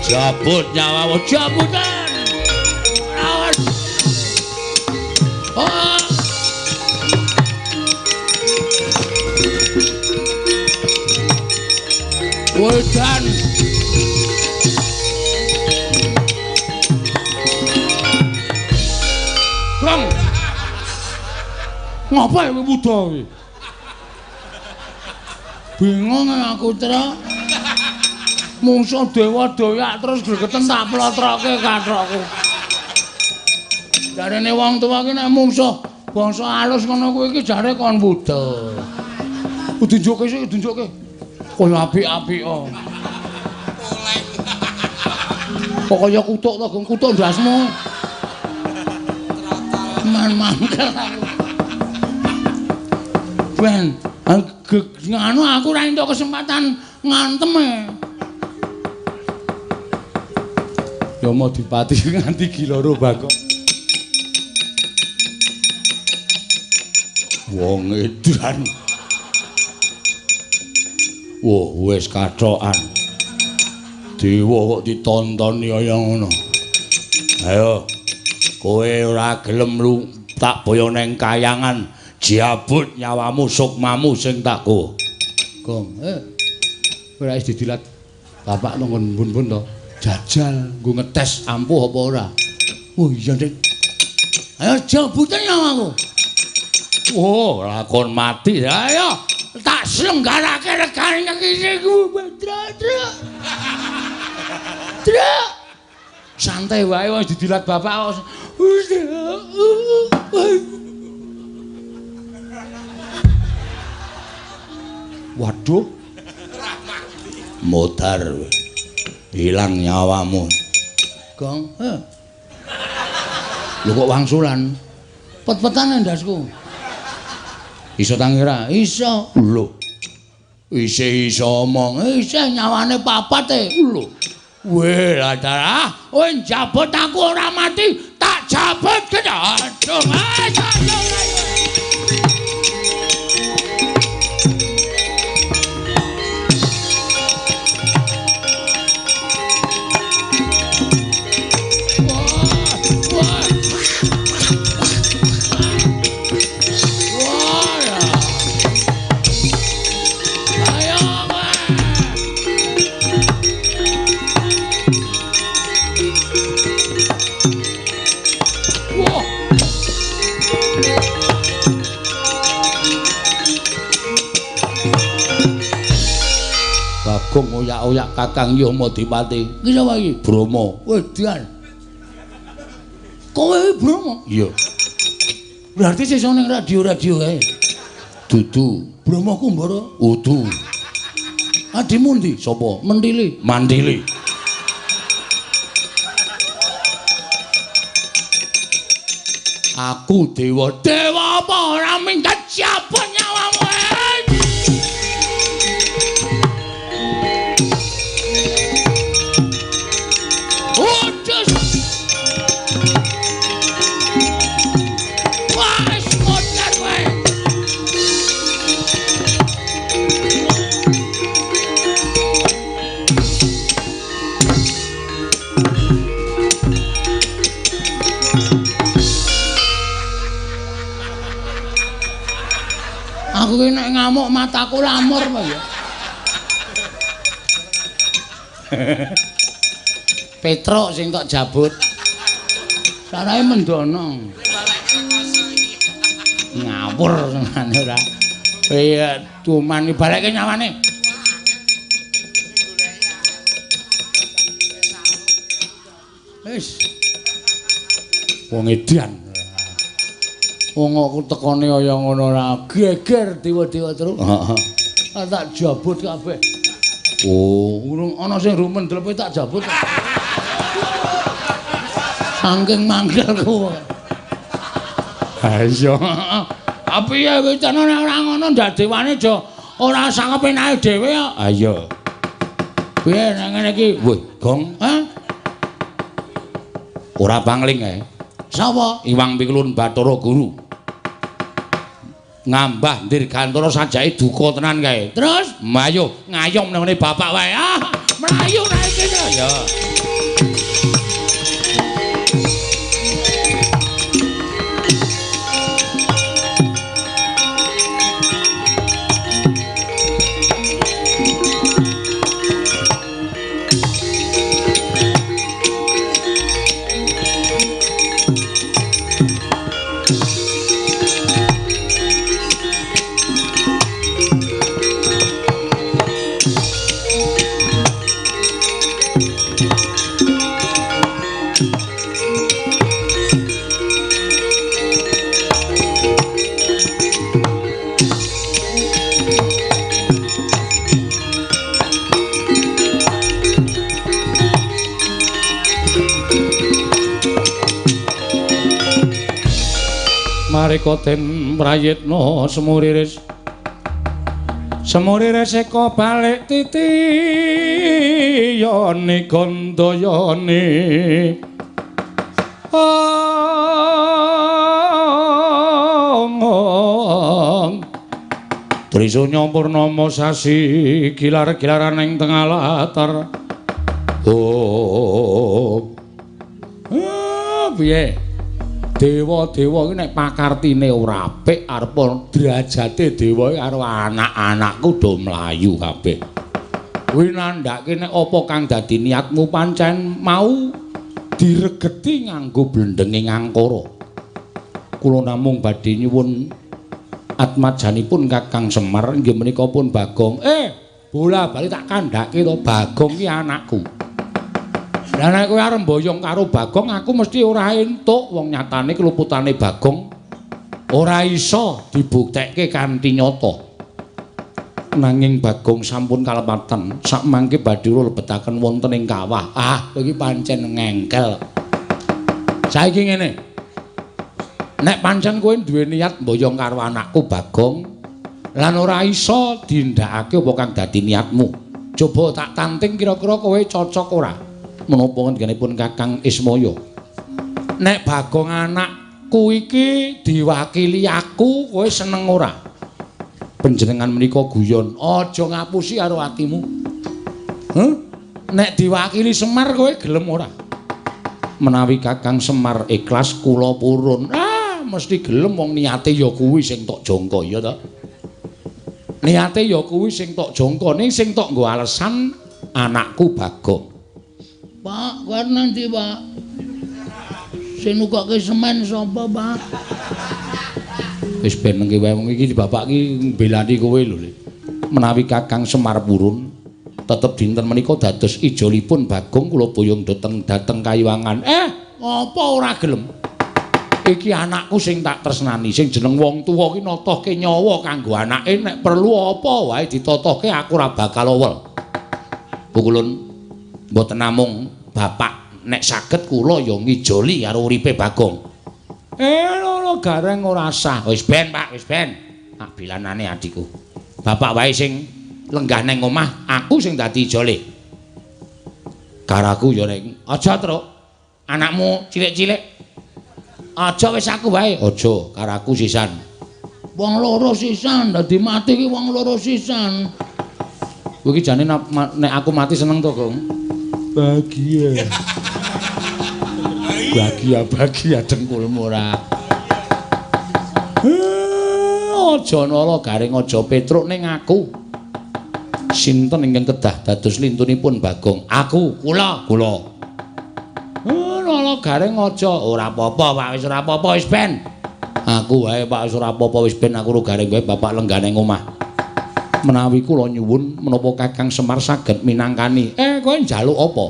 Jabut nyawamu, jabutan. Awas. Oh. Wedan. Gong. Ngapa kowe wuda kowe? Bingung aku, Tra. Mungsuh dewa doyak terus gregeten tak plotroke kathokku. Jarene wong tuwa ki nek mungsuh bangsa alus ngono kuwi iki jare kon wuda. Tunjukke sik, tunjukke. Kaya apik-apik kok. Kok kaya kutuk to, Gong, kutuk ndasmu. Man mangkel aku. Ben, nganu aku ora entuk kesempatan ngantem e. Yama Dipati nganti giloro Bagong. Wong edan. Wah, wis kathokan. Dewa kok ditontoni kaya ngono. Ayo, kowe ora gelem lu tak boyo neng kayangan, jabut nyawamu sukmamu sing tak go. Gong, ora wis didilat bapak nang bun-bun to. Jajal nggo ngetes ampuh apa ora. Oh iya, Dik. Ayo jabutan nyawaku. Oh, lakon mati. Ayo tak selenggarake regane iki ku. Tra. Tra. Santai wae wis didilat bapak. Waduh. Modar. Hilang nyawamu. Gong, Lho kok wangsulan? Pet-petan ndasku. Iso tangi ora? Iso. Lho. Isih iso omong. Isih nyawane papat e. Lho. Weh, lah darah. Kowe njabut aku ora mati, tak jabut kena. Aduh, Bagong oyak-oyak Kakang Yama Dipati. Iki sapa iki? Brama. Wedan. Kowe iki Brama? Iya. Berarti sesuk ning radio-radio kae. Dudu. Brama Kumbara? Udu. Adimu ndi? Sapa? Mentili. Mantili. Aku dewa. Dewa apa ora minggat siapa nyawamu? Mataku lamur apa ya? Petruk sing tok jabut. Sarahe mendono. Ngawur senengane ora. Iya, cuman balekke nyawane. Wis. Wong edan. Wong aku tekone kaya ngono ora geger dewa-dewa terus. Heeh. Tak jabut kabeh. Oh, urung ana sing rumen dlepe tak jabut. Saking mangkelku. Ha iya. Tapi ya wis nek ora ngono ndak dewane aja ora sakepenake dhewe kok. Ha iya. Piye nek ngene iki? Wih, Gong. Hah? Ora pangling kae. Sapa? Iwang Pikulun Bathara Guru. Ngambah Dirgantara sajake duka tenan kae. Terus mlayu ngayom nang ngene bapak wae. Ah, mlayu nek iki ya. Marika den prayitna semuriris. Semuriris eka balik titiyane gandayane. Ong. Trisunya purnama sasi gilar-gilaran ing tengah latar. Oh. Ah, piye? Dewa-dewa iki nek pakartine ora apik arep derajate dewa iki karo anak-anakku do mlayu kabeh. Kuwi nandhake nek apa kang dadi niatmu pancen mau diregeti nganggo blendenge ngangkara. Kula namung badhe nyuwun atmajanipun Kakang Semar inggih menika pun Bagong. Bola bali tak kandhake to Bagong ki anakku. Lah nek kowe arep mboyong karo Bagong aku mesti ora entuk, wong nyatane keluputane Bagong ora iso dibuktekke kanthi nyata. Nanging Bagong sampun kalepatan sakmangke badhe lebetaken wonten ing kawah. Ah, kowe iki pancen ngengkel. Saiki ngene. Nek pancen kowe duwe niat mboyong karo anakku Bagong lan ora iso dindakake apa kang dadi niatmu. Coba tak tanting kira-kira kowe cocok ora? Menapa ngendikanipun Kakang Ismaya? Nek Bagong anakku iki diwakili aku, kowe seneng ora? Panjenengan menika guyon, aja ngapusi karo atimu. Heh? Nek diwakili Semar kowe gelem ora? Menawi Kakang Semar ikhlas kula purun. Ah, mesti gelem wong niate ya kuwi sing tok jangka ya ta. Niate ya kuwi sing tok jangka, ning sing tok nggo alesan anakku Bagong. Pak, kowe nanti, Pak. Sing nukokke semen sapa, Pak? Wis ben nengke wae wong iki bapak iki mbelani kowe lho. Menawi Kakang Semar purun, tetep dinten menika dados ijolipun Bagong kula boyong dhateng Kayuwangan. Apa ora gelem? Iki anakku sing tak tresnani, sing jeneng wong tuwa iki notohke nyawa kanggo anake, nek perlu apa wae ditotohke aku ora bakal owel. Pukulun mboten namung bapak nek saged kula ya ngijoli karo uripe Bagong. Lho gareng ora sah. Wis ben, Pak, wis ben. Tak bilanane adikku. Bapak wae sing lenggah nang omah, aku sing dadi ijole. Karaku ya nek aja, Truk. Anakmu cilik-cilik. Aja wis aku wae. Aja, karaku sisan. Wong loro sisan, dadi mati ki wong loro sisan. Kowe iki jane nek aku mati seneng to, Gong? Bahagia. Bahagia-bahagia dengkulmu ora. Aja Nala Gareng, aja Petruk ning aku. Sinten ingkang kedah dados lintunipun Bagong? Aku, kula, kula. Nala Gareng aja, ora apa-apa Pak, wis ora apa-apa wis ben. Aku wae Pak, wis ora apa-apa wis ben aku ro Gareng wae bapak lenggane omah. Menawi kula nyuwun menapa Kakang Semar saged minangkani. Kowe njaluk apa?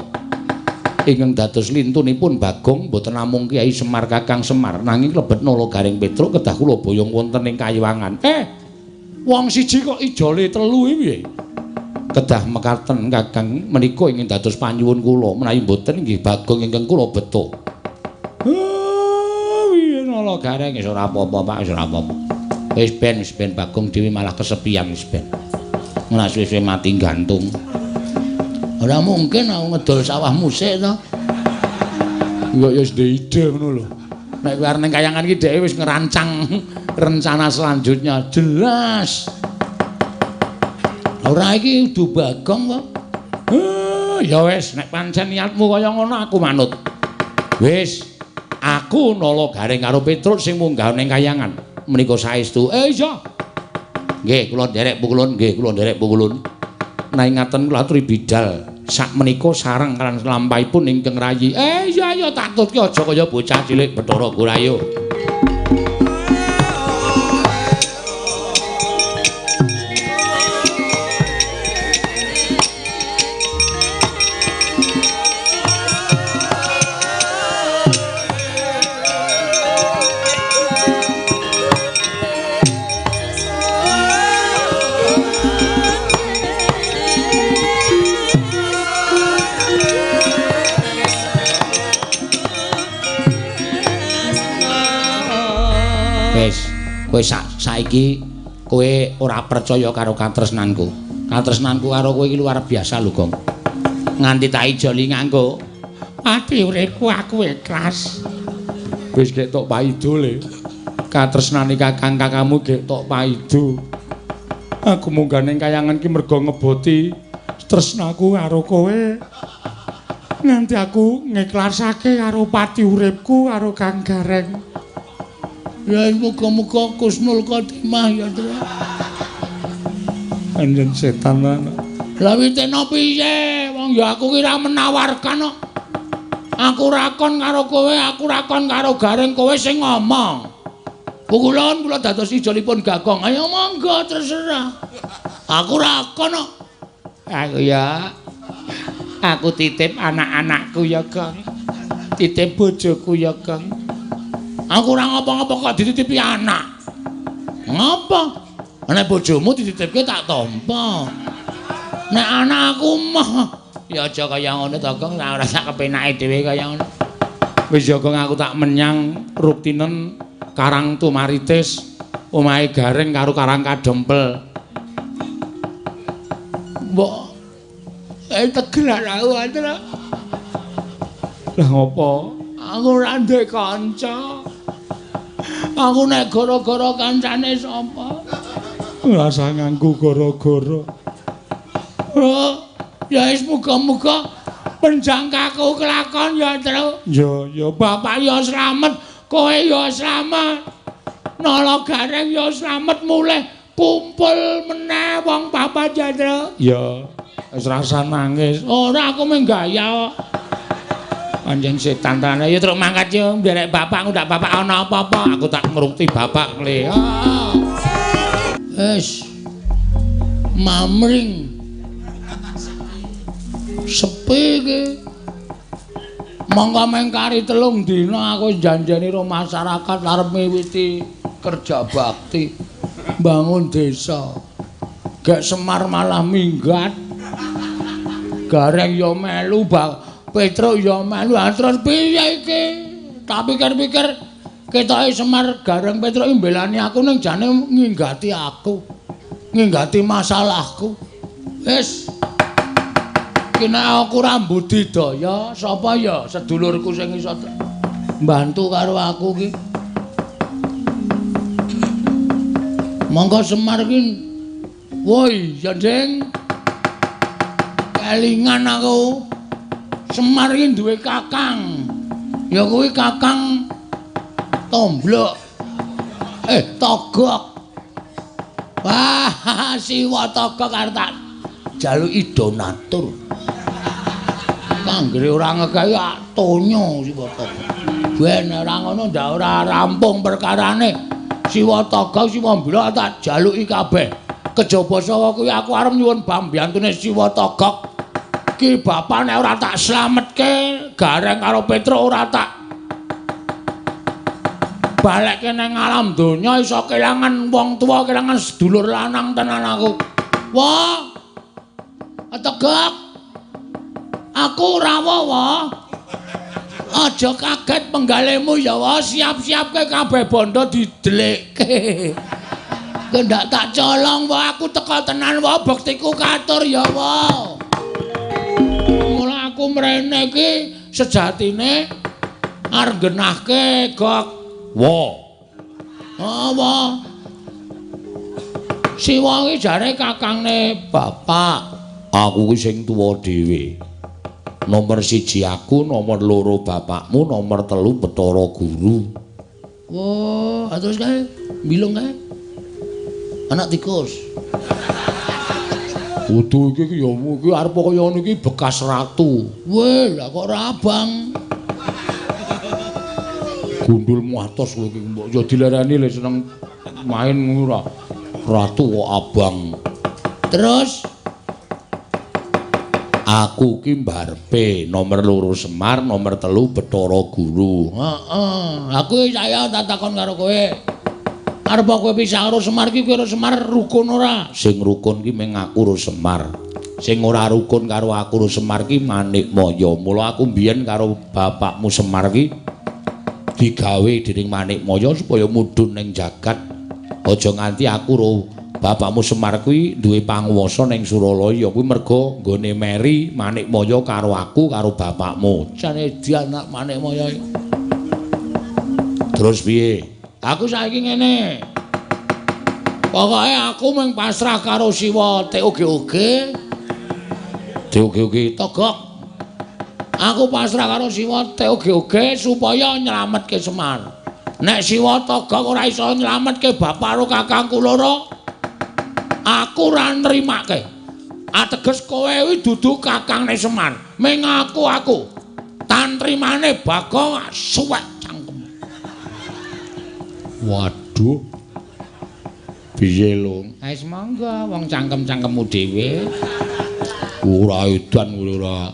Ingkang dados lintunipun Bagong mboten namung Kyai Semar Kakang Semar nanging lebet Nala Gareng Petruk kedah kula boyong wonten ing kayiwangan. Wong siji kok ijole telu iki piye? Kedah mekaten Kakang menika ingkang dados panyuwun kula, menawi mboten nggih Bagong ingkang kula beto. Piye Nala Gareng wis ora apa-apa Pak, wis ora apa-apa. Wis ben Bagong dhewe malah kesepian wis ben. Ora suwe-suwe mati gantung. Ora mungkin aku ngedol sawah musik to. Kok ya wis ndek ide ngono lho. Nek kowe arep ning kayangan iki dheke wis ngerancang rencana selanjutnya jelas. Ora iki udu Bagong kok. Ya wis nek pancen niatmu kaya ngono aku manut. Wis, aku Nala Gareng karo Petruk sing munggah ning kayangan. Menika saestu. Iya. Nggih, kula nderek pukulun, nggih, kula nderek pukulun. Nanging ngaten kula aturi bidal sakmenika sareng lan lampahipun ingkang rayi. Iya iya tak tutke aja kaya bocah cilik Bathara Guru. Wis, kowe saiki kowe ora percaya karo katresnanku. Katresnanku karo kowe iki luar biasa lho, Gong. Nganti tak ijoli nganggo ati uripku aku ikhlas. Wis gek tok paido le. Katresnane kakang kakangmu gek tok paido. Aku munggah ning kayangan ki mergo ngeboti tresnaku karo kowe. Nganti aku ngikhlasake karo pati uripku karo Kang Gareng. Ya muga-muga Kusnul Khotimah ya, Tru. Anjen setan lan. Lah witena piye? Wong ya aku ki ra menawarkan kok. Aku rakon karo kowe, aku rakon karo Gareng, kowe sing ngomong. Pukulun kula dados ijolipun Bagong. Ayo monggo terserah. Aku rakon kok. Aku ya. Aku titip anak-anakku ya, Gong. Titip bojoku ya, Gong. Aku ora ngapa-ngapa kok dititipi anak. Ngapa? Nek bojomu dititipke tak tampa. Nek anakku mah ya aja kaya ngono to, Gong, ora sak kepenake dhewe kaya ngono. Wis ya, Gong, aku tak menyang Ruktinen Karang Tumaritis, omahe Gareng karo Karang Kadempel. Mbok tegelan aku, Andra. Lah ngopo? Aku ora ndek kanca. Aku nek gara-gara kancane sapa? Ora usah nganggo gara-gara. Oh, ya wis muga-muga penjangkaku kelakon ya, Tru. Ya, ya bapak ya slamet, kowe ya slamet. Nala Gareng ya slamet mulih kumpul meneh wong papat ya, Tru. Ya, wis rasa nangis. Ora aku mung gaya kok. Anjen setan tenan. Ya truk mangkat yo nderek bapak ndak bapak ana apa-apa. Aku tak ngrukti bapak le. Wis. Mamring. Sepi iki. Monggo meng kari 3 dina aku janjeni ro masyarakat arep miwiti kerja bakti bangun desa. Gek Semar malah minggat. Gareng yo melu bak Petruk ya melu, terus piye iki? Tak pikir-pikir ketoke Semar Gareng Petruk mbelani aku ning jane nginggati aku. Nginggati masalahku. Wis. Ki nek aku ora mbudidaya, sapa ya sedulurku sing iso mbantu karo aku ki? Monggo Semar ki. Woi, ya Ding. Kelingan aku. Semar iki duwe kakang. Ya kuwi kakang Tomblok. Togok. Wah, Siwa Togok arep tak jaluki donatur. Anggere ora ngekehi tonyo Siwa Togok. Ben ora ngono ndak ora rampung perkarane. Siwa Togok Siwa Mbila tak jaluki kabeh. Kejaba sawa kuwi aku arep nyuwun pambiyantune Siwa Togok. Ki bapak nek ora tak slametke Gareng karo Petruk ora tak balekke nang alam donya iso kelangan wong tuwa, kelangan sedulur lanang tenan aku. Wah. Togok. Aku ora wawa. Aja kaget penggalemu ya wae, siap-siapke kabeh bondo didelikke. Kendak tak colong wae aku teka tenan wae bektiku katur ya wae. Mula aku mrene iki sejatine arep nggenahke Gok. Wa. Oh, wa. Siwa iki jare kakangne bapak. Aku ki sing tuwa dhewe. Nomor 1 aku, nomor 2 bapakmu, nomor 3 Bathara Guru. Wah, terus kae mbilung kae. Anak tikus. Kudu iki ya iki arep kaya ngono iki bekas ratu. Weh, lah kok ora abang. Gundul atos kowe iki mbok ya dilereni le seneng main ngono ora. Ratu kok abang. Terus aku ki mbarepe nomor 2 Semar, nomor 3 Bathara Guru. Heeh, aku saya tak takon karo kowe. Arep kowe pisah karo Semar ki kowe karo Semar rukun ora? Sing rukun ki mung aku karo Semar. Sing ora rukun karo aku karo Semar ki Manikmaya. Mula aku mbiyen karo bapakmu Semar ki digawe dening Manikmaya supaya mudhun ning jagat. Aja nganti aku karo bapakmu Semar kuwi duwe panguwasa ning Suralaya kuwi merga nggone meri Manikmaya karo aku karo bapakmu. Jane anak Manikmaya. Terus piye? Aku saiki ngene. Pokoke aku mung pasrah karo Siwa TOGOG. TOGOG Togok. Aku pasrah karo Siwa TOGOG supaya nyelametke Semar. Nek Siwa Togok ora iso nyelametke bapak karo kakangku loro, aku ora nrimake. Ateges kowe kuwi dudu kakangne Semar. Ming aku. Tantrimane Bagong suwek cangkem. Waduh. Piye lho? Wis monggo wong cangkem-cangkemmu dhewe. Ora edan ora.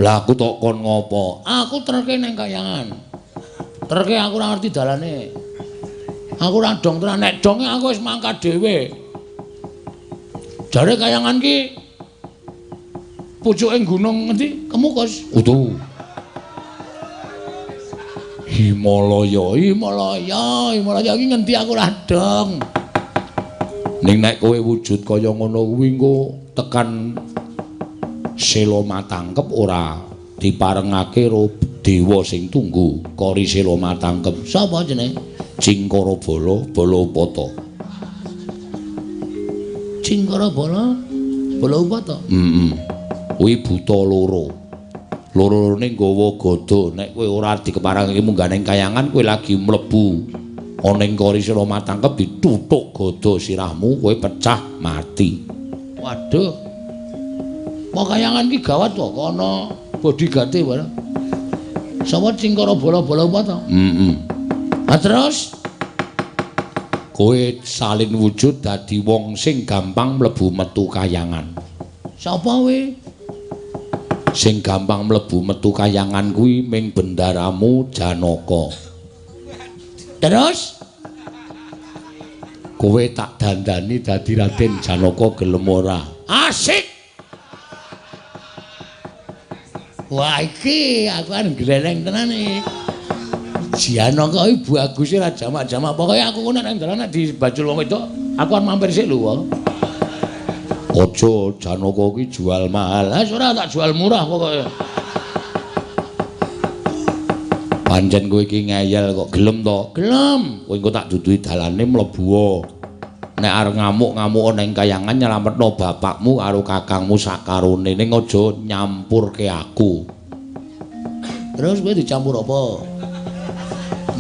Lah aku tok kon ngopo? Aku terke ning kayangan. Terke aku ora ngerti dalane. Aku ora dong tenan, nek donge aku wis mangkat dhewe. Jare kayangan ki pucuke gunung ngendi? Kemukus. Utuh. Himalaya, Himalaya, Himalaya iki ngendi aku ora dong. Ning nek kowe wujud kaya ngono kuwi engko tekan Sela Matangkep ora diparengake karo dewa sing tunggu Kori Sela Matangkep. Sapa jenenge? Cingkara Bala, Bala Upata. Cingkara Bala, Bala Upata. Heeh. Kuwi buta loro. Loro-lorone nggawa gada. Nek kowe ora dikeparengake munggah ning kayangan, kowe lagi mlebu ana ing Kori Sela Matangkep dituthuk gada sirahmu, kowe pecah mati. Waduh. Wong kayangan ki gawat kok ana bodyguard-e barang. Sapa Cingkara Bala Bala Upata? Heeh. Ha terus kowe salin wujud dadi wong sing gampang mlebu metu kayangan. Sapa kowe? Sing gampang mlebu metu kayangan kuwi ming bendaramu Janaka. Terus kowe tak dandani dadi Raden Janaka gelem ora? Asik. Wah iki aku kan gleleng tenan iki. Janaka iki baguse ra jamak-jamak. Pokoke aku ngono nek dalan nek dibajul wong wedok, aku arep mampir sik lho wae. Aja Janaka iki jual mahal. Lah ora tak jual murah pokoke. Pancen kowe iki ngeyel kok gelem to? Gelem. Kowe engko tak duduhi dalane mlebu. Nek arep ngamuk-ngamuk ning kayangan nyelametno bapakmu karo kakangmu sakarone, ning aja nyampurke aku. Terus kowe dicampur apa?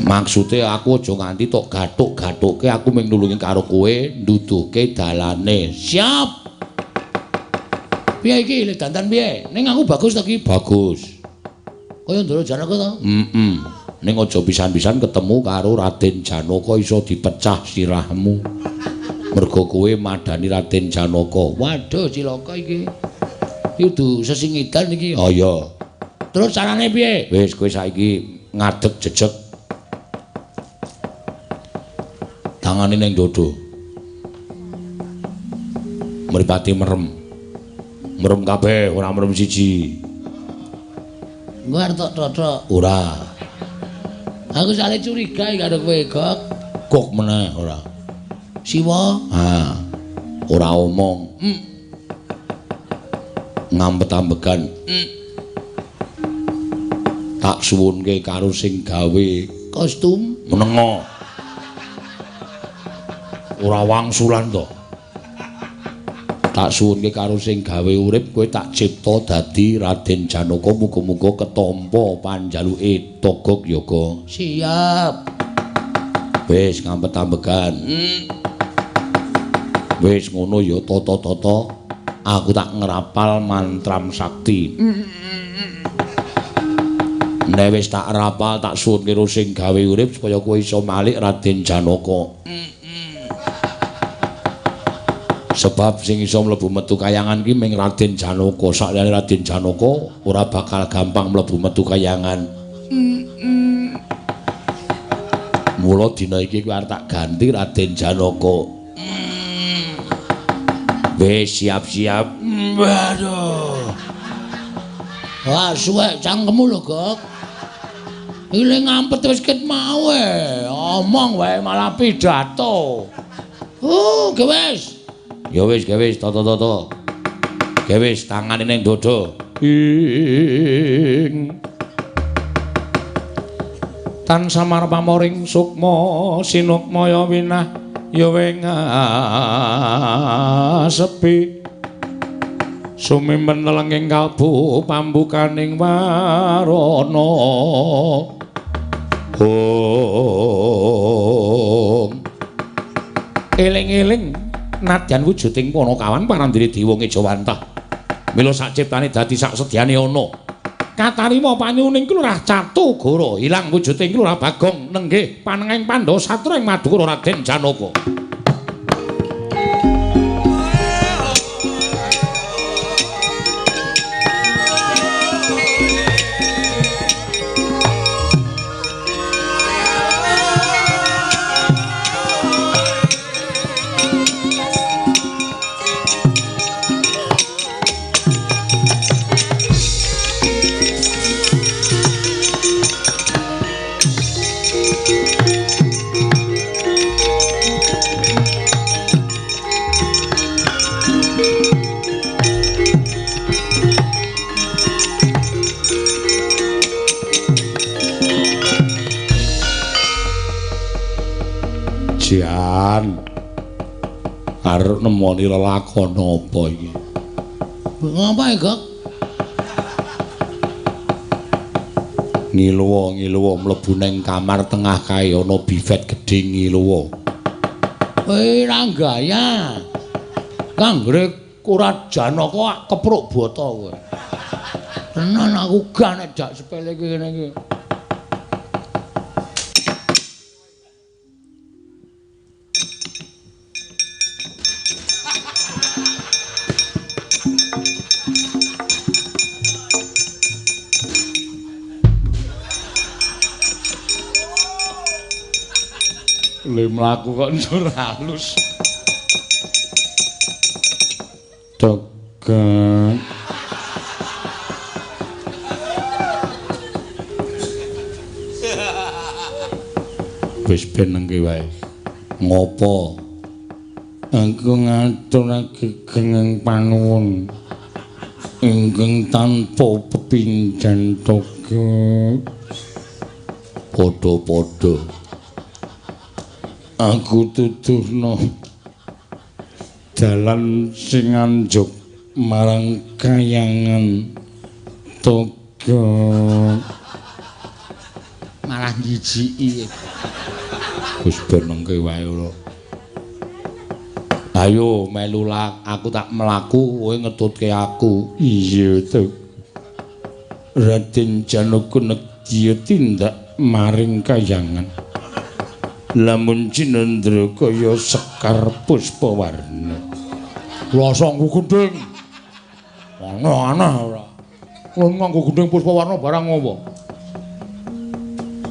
Maksude aku aja nganti tok gathuk-gathuke, aku mung nulungi karo kowe nduduhke dalane. Siap. Piye iki le dandan piye? Ning aku bagus ta iki? Bagus. Kaya Ndara Janaka ta? Heeh. Ning aja pisan-pisan ketemu karo Raden Janaka iso dipecah sirahmu. Mergo kowe madani Raden Janaka. Waduh cilaka iki. Iki kudu sesingidan iki. Oh iya. Terus carane piye? Wis kowe saiki ngadeg jejeg. Tangane ning dodo. Mripate merem. Merem kabeh, ora merem siji. Engko arep tok tothok. Ora. Aku sale curiga karo kowe, Gok. Gok meneh ora. Siwa? Ha. Ora omong. Ngampet-ambegan. Tak suwunke karo sing gawe kostum menengo. Ora wangsulan to. Tak suwunke karo sing gawe urip kowe tak cipta dadi Raden Janaka, muga-muga ketampa panjaluke Togog Yoga. Siap. Wis ngampet-ambegan. Wis ngono ya tata-tata aku tak ngrapal mantram sakti. Nek wis tak rapal tak suwunke karo sing gawe urip supaya kowe iso malik Raden Janaka. Sebab sing iso mlebu metu kayangan ki ming Raden Janaka. Sakliyane Raden Janaka ora bakal gampang mlebu metu kayangan. Mula dina iki kowe arep tak ganti Raden Janaka. Wis siap-siap. Waduh. Wah, suwek cangkemmu lho, Gok. Iki le ngampet wis ket mau e. Omong wae malah pidato. Oh, ge wis. Ya wis, ge wis, toto-toto. Ge wis, tangane ning dodo. Ing tan samar pamoring sukma sinukmaya winah ya wing sepi sumimpen lenging kalbu pambukaning warana. Om eling-eling nadyan wujuding Panakawan parandene dewa ngejawantah. Mila sak ciptane dadi sak sedyane ana. Katarima panyuning Kelurah Catugara ilang wujuding Kelurah Bagong nenggih panengahing Pandhawa Satra ing Madukara Raden Janaka. Jan arep nemoni lelakon apa iki? Ngapa Gok? Ngiluwa-ngiluwa mlebu nang kamar tengah kae ana bifet gedhe ngiluwa. Kowe ra gaya. Kanggere ora Janaka kepruk bata kowe. Tenan aku gak nek dak sepele kene iki. Le mlaku kok njur halus. Tegang. Wis ben nengke wae. Ngopo? Aku ngaturake gengeng panuwun ingkang tanpa pepindhan toga. Padha-padha. Aku tuduhno dalan sing anjuk marang kayangan toga. Malah njijiki. Wis benengke wae ora. Ayo melu aku tak mlaku kowe ngetutke aku. Iya to. Raden Janaka nedya tindak maring kayangan. Lamun cinendra kaya sekar puspawarna. Rasa nggo gendhing. Aneh-aneh ora. Kowe nganggo gendhing puspawarna barang apa?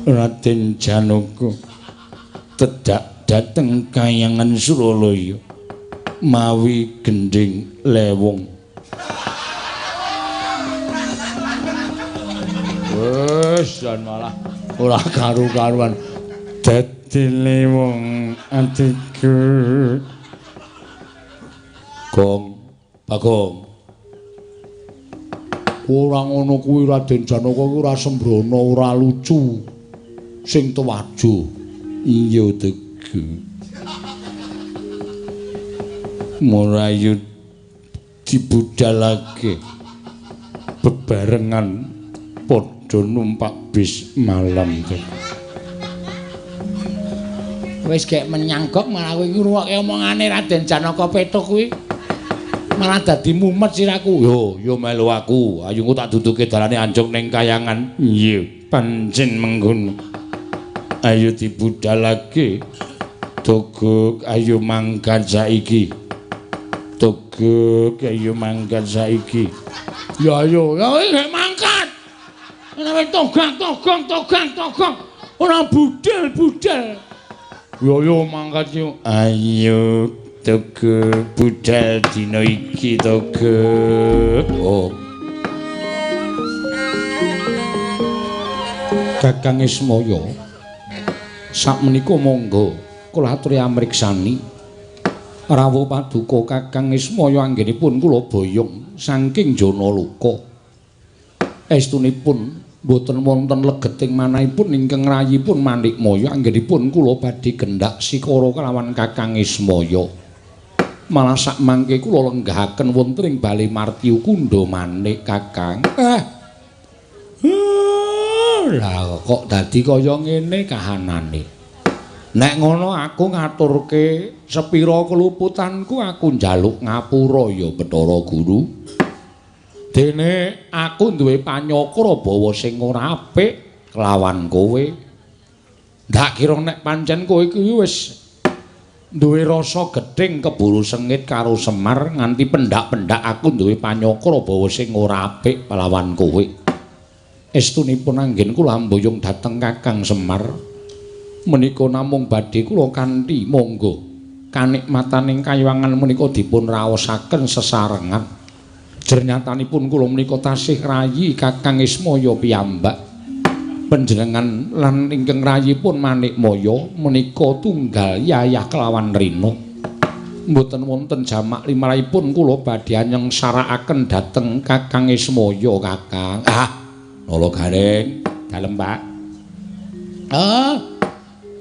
Raden Janaka tedak dhateng kayangan Suralaya mawi gendhing lewung. Wes jan malah ora karu-karuan. Dadi lewung atiku. Gong, Bagong. Ora ngono kuwi Raden Janaka kuwi ora sembrono, ora lucu. Sing tuwajo. Iya tegu. Murayu dibudalake bebarengan padha numpak bis malam. Wis gek menyang gok malah kowe ngrungokke omongane Raden Janaka Petruk kuwi. Malah dadi mumet siraku. Yo, yo melu aku. Ayo engko tak duduke dalane anjuk ning kayangan. Iya, pancen mengkono. Ayo dibudalake. Togok ayo mangkat saiki. Togok ayo mangkat saiki. Ya ayo, ya gek mangkat. Ora togak togong togak togong. Ora budal-budal. Ya ayo mangkat yo. Ayo Togok budal dina iki Togok. Oh. Kakang Ismaya, sakmenika monggo kula aturi amriksani rawuh paduka Kakang Ismaya anggenipun kula boyong saking Janaloka. Estunipun boten wonten legeting manahipun ingkang rayipun Manikmaya anggenipun kula badhe gendak sikara kelawan Kakang Ismaya. Malah sakmangke kula lenggahaken wonten ing Bale Martyu Kundha Manik Kakang. Lah kok dadi kaya ngene kahanane. Nek ngono aku ngaturke sepira keluputanku, aku njaluk ngapura ya Bathara Guru. Dene aku duwe panyakra bawa sing ora apik kelawan kowe. Ndak kira nek pancen kowe iki wis duwe rasa gething keburu sengit karo Semar nganti pendak-pendak aku duwe panyakra bawa sing ora apik kelawan kowe. Estunipun anggen kula amboyong dhateng Kakang Semar menika namung badhe kula kanthi monggo kanikmataning kayangan menika dipun raosaken sesarengan. Jernyatanipun kula menika tasih rayi Kakang Ismaya piyambak. Panjenengan lan ingkang rayipun Manikmaya menika tunggal yayah kelawan rina. Mboten wonten jamak limrahipun kula badhe nyengsarakaken dhateng Kakang Ismaya Kakang. Ah, Nala Gareng, dalem Pak. Ah,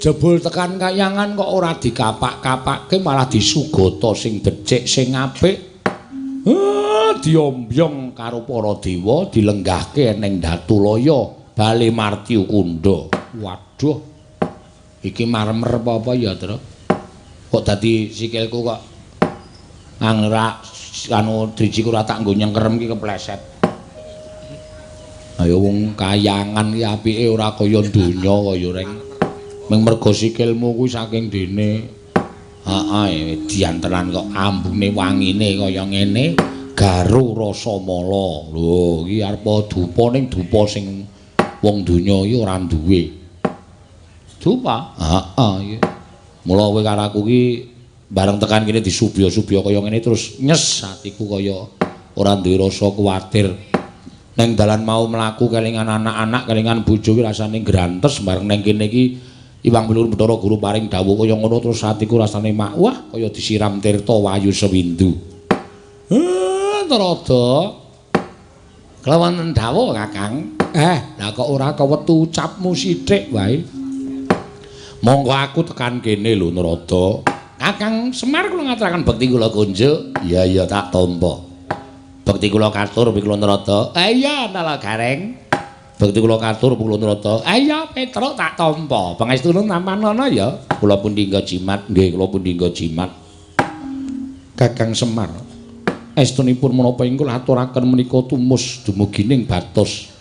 jebul tekan kayangan kok ora dikapak-kapake malah disugata sing becik sing apik. Diombyong karo para dewa dilenggahke ning Datulaya Bale Martyu Kundha. Waduh. Iki marmer apa-apa ya, Tru? Kok dadi sikilku kok angrak anu drijiku ora tak nggo nyengkerem iki kepleset. Ayo wong kayangan iki apike ora kaya donya kaya reng. Ming mergo sikilmu kuwi saking dene. Heeh, edian tenan kok ambune wangine kaya ngene. Garu rasa mala. Lho, iki arep dupa ning dupa sing wong donya iki ora duwe. Dupa? Heeh, iki. Mula kowe karo aku iki bareng tekan kene disubya-subya kaya ngene terus nyes atiku kaya ora duwe rasa kuwatir. Neng dalan mau mlaku kelingan anak-anak, kelingan bojo iki rasane grantes bareng neng kene iki Iwang Pelur Bathara Guru paring dawuh kaya ngono terus atiku rasane mak wah kaya disiram tirta wayu sewindu. Narada. Kelawan dawuh Kakang. Lah kok ora kewetu ucapmu sithik wae. Monggo aku tekan kene lho Narada. Kakang Semar kula ngaturaken bekti kula kunjuk. Iya iya tak tampa. Bekti kula katur kula Narada. Iya Nala Gareng. Bekti kula katur Pulun Rata. Ayo Petruk tak tampa. Pangestune tampanana ya. Kula pundi nggo jimat, nggih kula pundi nggo jimat. Kakang Semar. Estunipun menapa ing kula aturaken menika tumus dumugining batos.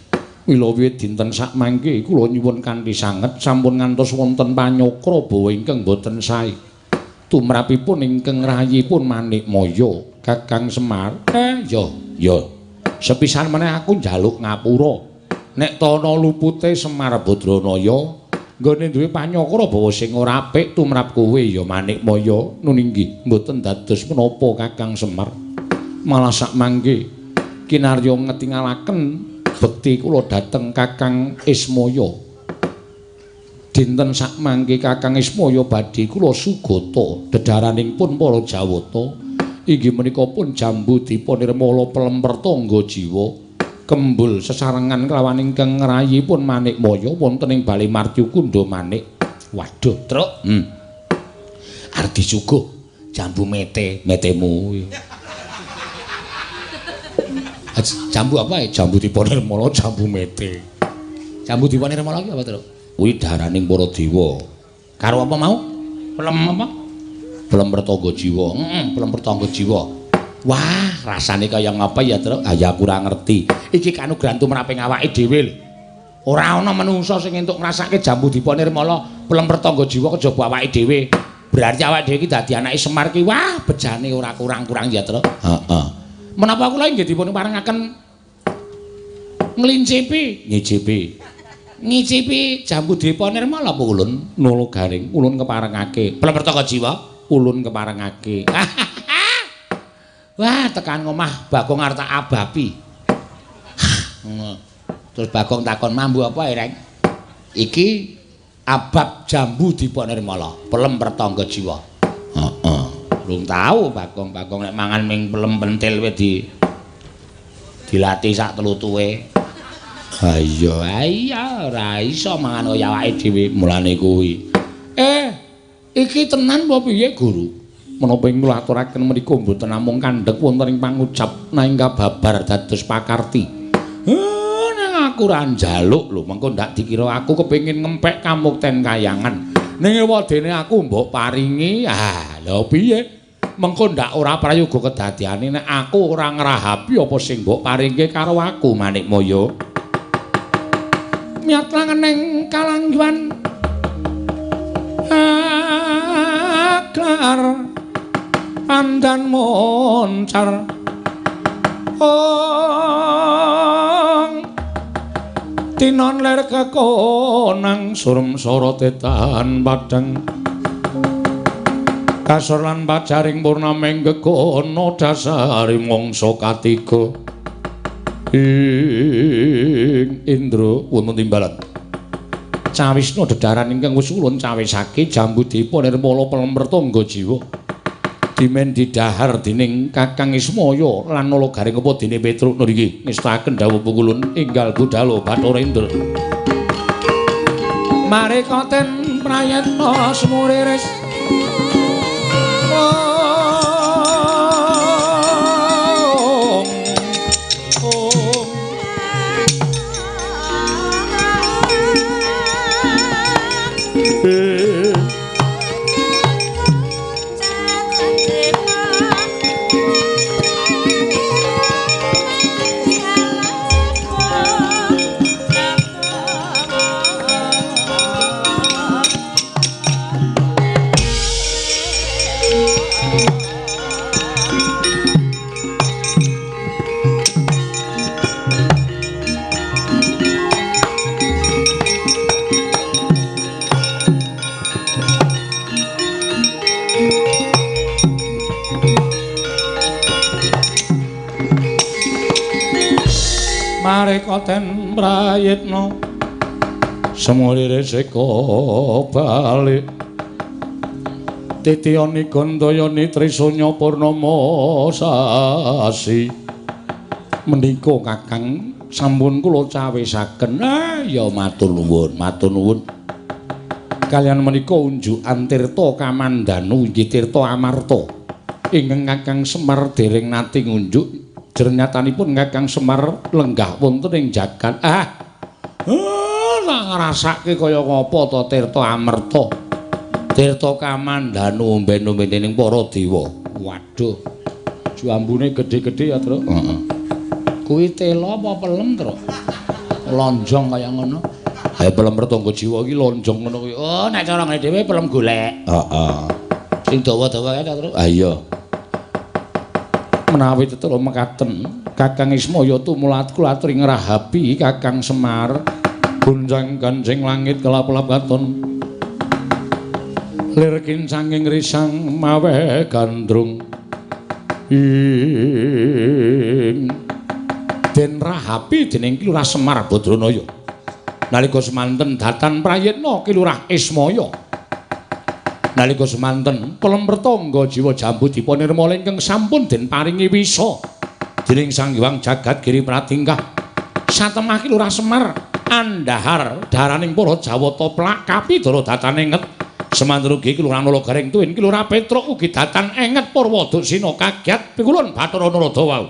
Mila wiwit dinten sakmangke kula nyuwun kanthi sanget sampun ngantos wonten panyokra bawa ingkang boten sae. Tumrapipun ingkang rayipun Manikmaya. Kakang Semar, ya, ya. Sepisan meneh aku njaluk ngapura. Nek tana lupute Semar Badranaya nggone duwe panyokra bawa sing ora apik tumrap kowe ya Manikmaya. Nun inggih mboten dados menapa Kakang Semar. Malah sakmangke kinarya ngetingalaken bekti kula dhateng Kakang Ismaya. Dinten sakmangke Kakang Ismaya badhe kula sugata dedharaning pun para Jawata inggih menika pun jambu dipa nirmala pelem pertangga jiwa. Kembul sesarengan kelawan ingkang ngrayipun Manikmaya wonten ing Bale Martyukunda Manik. Waduh, Truk. Arep disuguh jambu mete, metemu. Jambu apa ya? Jambu dipa nirmala, jambu mete. Jambu dipa nirmala iki apa, Truk? Kuwi daraning para dewa. Karo apa mau? Pelem apa? Pelem pertangga jiwa. Heeh, pelem pertangga jiwa. Wah, rasane kaya ngapa ya, Truk? Ah ya aku ora ngerti. Iki kanugrahan tumraping awake dhewe lho. Ora ana manungsa sing entuk ngrasake jambu dipa nirmala pelem pertangga jiwa kejaba awake dhewe. Berarti awake dhewe iki dadi anake Semar ki wah, bejane ora kurang-kurang ya, Truk. Heeh. Menapa kula inggih dipun parengaken nglincipi, ngicipi. Ngicipi jambu dipa nirmala apa ulun? Nolo garing, ulun keparengake. Pelem pertangga jiwa, ulun keparengake. Wah, tekan ngomah Bagong arep tak abapi. Terus Bagong takon, "Mambu apa, Reng?" Iki abab jambu dipa nirmala, pelem pertangga jiwa. Heeh. Belum tahu Bagong, Bagong nek mangan ming pelem pentil wis dilatih sak tlutuhe. Ha iya, iya ora iso mangan kaya awake dhewe mulane kuwi. Iki tenan apa piye, Guru? Menapa ing kula aturaken menika mboten namung kandhek wonten ing pangucap nanging kababar dados pakarti. Nang aku ora njaluk lho, mengko ndak dikira aku kepengin ngempek kamukten kayangan. Ning ewadene aku mbok paringi. Ah, lha piye? Mengko ndak ora prayoga kedadiane nek aku ora ngrahapi apa sing mbok paringke karo aku Manikmaya. Miyat langeneng kalangguan aklar pandan moncar ong tinon ler kekonang surem sorote tahan padang kasor lan pajaring purnaming gegono dasari mangsa katiga ing Indra wonten timbalan cawisna dedharan ingkang wis ulun cawisake jambu dipa nirmala pelem pertangga jiwa dimen didhahar dening Kakang Ismaya lan Nala Garing apa dene Petruk nriki ngestakaken dawuh pungkulun enggal budhalo Bathara Indra. Mareka ten prayetna semuriris Mareka ten prayitna semulire seka balik titiyani gandayani trisanya purnama sasi menika Kakang sampun kula cawisaken. Ya matur nuwun, matur nuwun. Kalian menika unjukan tirta kamandanu inggih tirta amarta ingkang Kakang Semar dereng nate ngunjuk. Jernyatanipun Kakang Semar lenggah wonten ing jagat. Ah, Ora ngrasake kaya ngapa to Tirta Amerta. Tirta Kamandanu omben-omben dening para dewa. Waduh. Jambune gedhe-gedhe ya, Truk. Heeh. Kuwi tela apa pelem, Truk? Lonjong kaya ngono. Ha pelem Pertangga Jiwa iki lonjong ngono kuwi. Oh, nek cara ngene dhewe pelem golek. Heeh. Sing dawa-dawa kae ta, Truk? Ha iya. Menawi tetela mekaten, Kakang Ismaya tumulat kula aturi ngrahapi Kakang Semar. Gonjang-ganjing langit kelap-kelap katon. Lir kincanging risang maweh gandrung. Ing den rahapi dening Ki Lurah Semar Badranaya. Nalika semanten datan prayitna Ki Lurah Ismaya. Nalika semanten pelem Pertangga Jiwa Jambu Dipa Nirmala ingkang sampun den paringi wisa dening Sang Hyang Jagat Giri Pratingkah. Satemah Ki Lurah Semar andhahar daraning para Jawata plak kapidara datan enget. Semanten ugi Ki Lurah Nala Gareng tuwin Ki Lurah Petruk ugi datan enget Purwa Duksina kagiat pikulun Bathara Narada wau.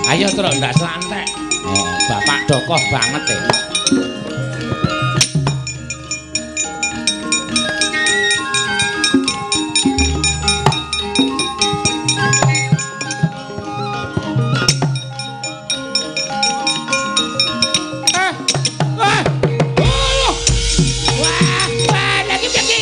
Ayo Truk ndak selantek. Oh, bapak dokoh banget e. Wah, lagi piye iki?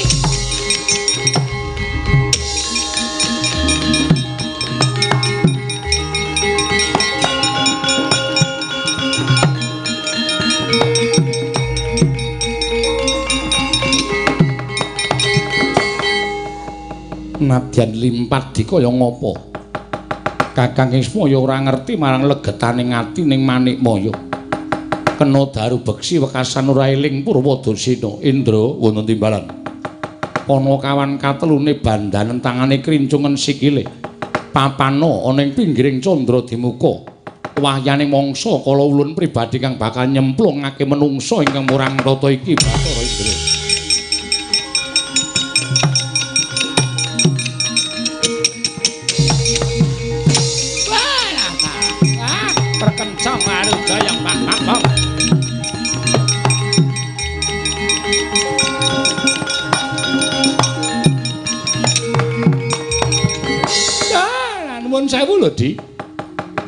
Nadyan limpat dikaya ngapa Kakang Ismaya ora ngerti marang legetane ati ning Manikmaya. Kena daru beksi wekasan ora eling Purwa Dursina. Indra wonten timbalan. Ana kawan katelune bandanen tangane krincungen sikile. Papana ana ing pinggiring candra dimuka. Wahyane mangsa kala ulun pribadi kang bakal nyemplungake menungsa ingkang murang tata iki Bathara Indra. Nuwun sewu lho, Di.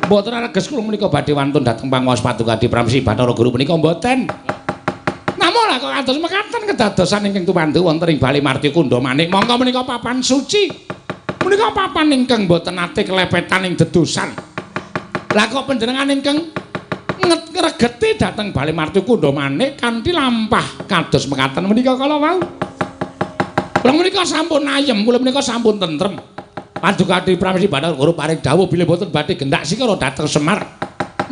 Mboten areges kula menika badhe wantun dhateng panguwas Paduka Adi Pramsi Bathara Guru menika mboten. Namung lah kok kados mekaten kedadosan ingkang tumandu wonten ing Bali Marti Kundha Manik. Monggo menika papan suci. Menika papan ingkang mboten nate kelepetan ing dedosan. Lah kok panjenengan ingkang ngregeti dhateng Bali Marti Kundha Manik kanthi lampah kados mekaten menika kala wau. Kula menika sampun ayem, kula menika sampun tentrem. Paduka Adi Pramesti Bathara Guru paring dawuh bilih boten badhe gendak sikara dhateng Semar.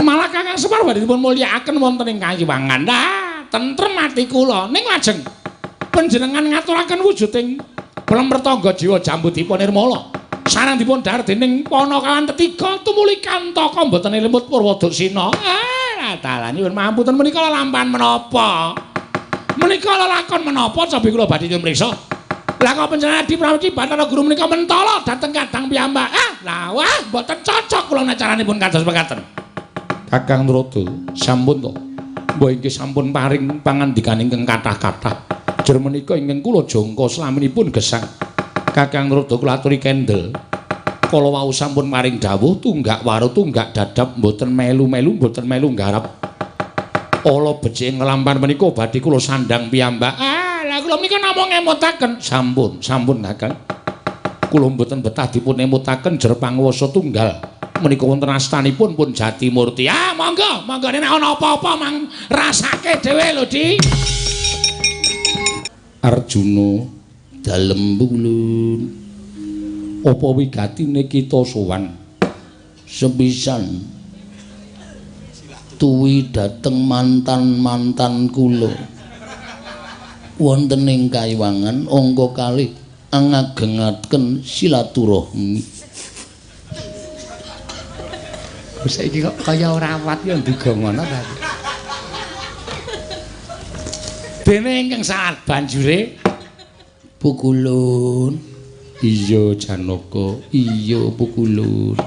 Malah Kakang Semar badhe dipun mulyakaken wonten ing Kayiwangan. Lah, tentrem ati kula. Ning lajeng panjenengan ngaturaken wujuding pelem Pertangga Jiwa Jambu Dipa Nirmala. Sareng dipun dhahar dening Panakawan tetiga tumuli kantaka mboten limut Purwa Duksina. Ah, dalan nyuwun pangapunten menika lelampahan menapa? Menika lelakon menapa cobi kula badhe nyuwun priksa. Lah kok panjenengan Adi Pramesti Bathara Guru menika mentala dhateng kadang piyambak. Ah, lah wah mboten cocok kula nek caranipun kados mekaten. Kakang Narada, sampun to. Mbah inggih sampun paring pangandikan ingkang kathah-kathah. Jer menika ingkang kula jangka slaminipun gesang. Kakang Narada kula aturi kendel. Kala wau sampun paring dawuh tunggak waru tunggak dadap mboten melu-melu mboten melu nggarap. Ala becik nglampahan menika badhe kula sandhang piyambak. Ah, lah kula menika namung ngemutaken. Sampun, sampun Kakang. Kula mboten betah dipun emutaken jer panguwasa tunggal. Menika wonten astanipun pun Jatimurti. Ah, monggo, monggo nek ana apa-apa mang rasake dhewe lho, Di. Arjuna dalem ulun. Apa wigatine kita sowan? Sepisan tuwi dhateng mantan-mantan kula. Wonten ing Kayiwangan angka kalih angagengaken silaturahmi. Saiki kok kaya ora wat ya nduga ngono ta. Dene ingkang saat banjure Pukulun. Iya Janaka, iya Pukulun.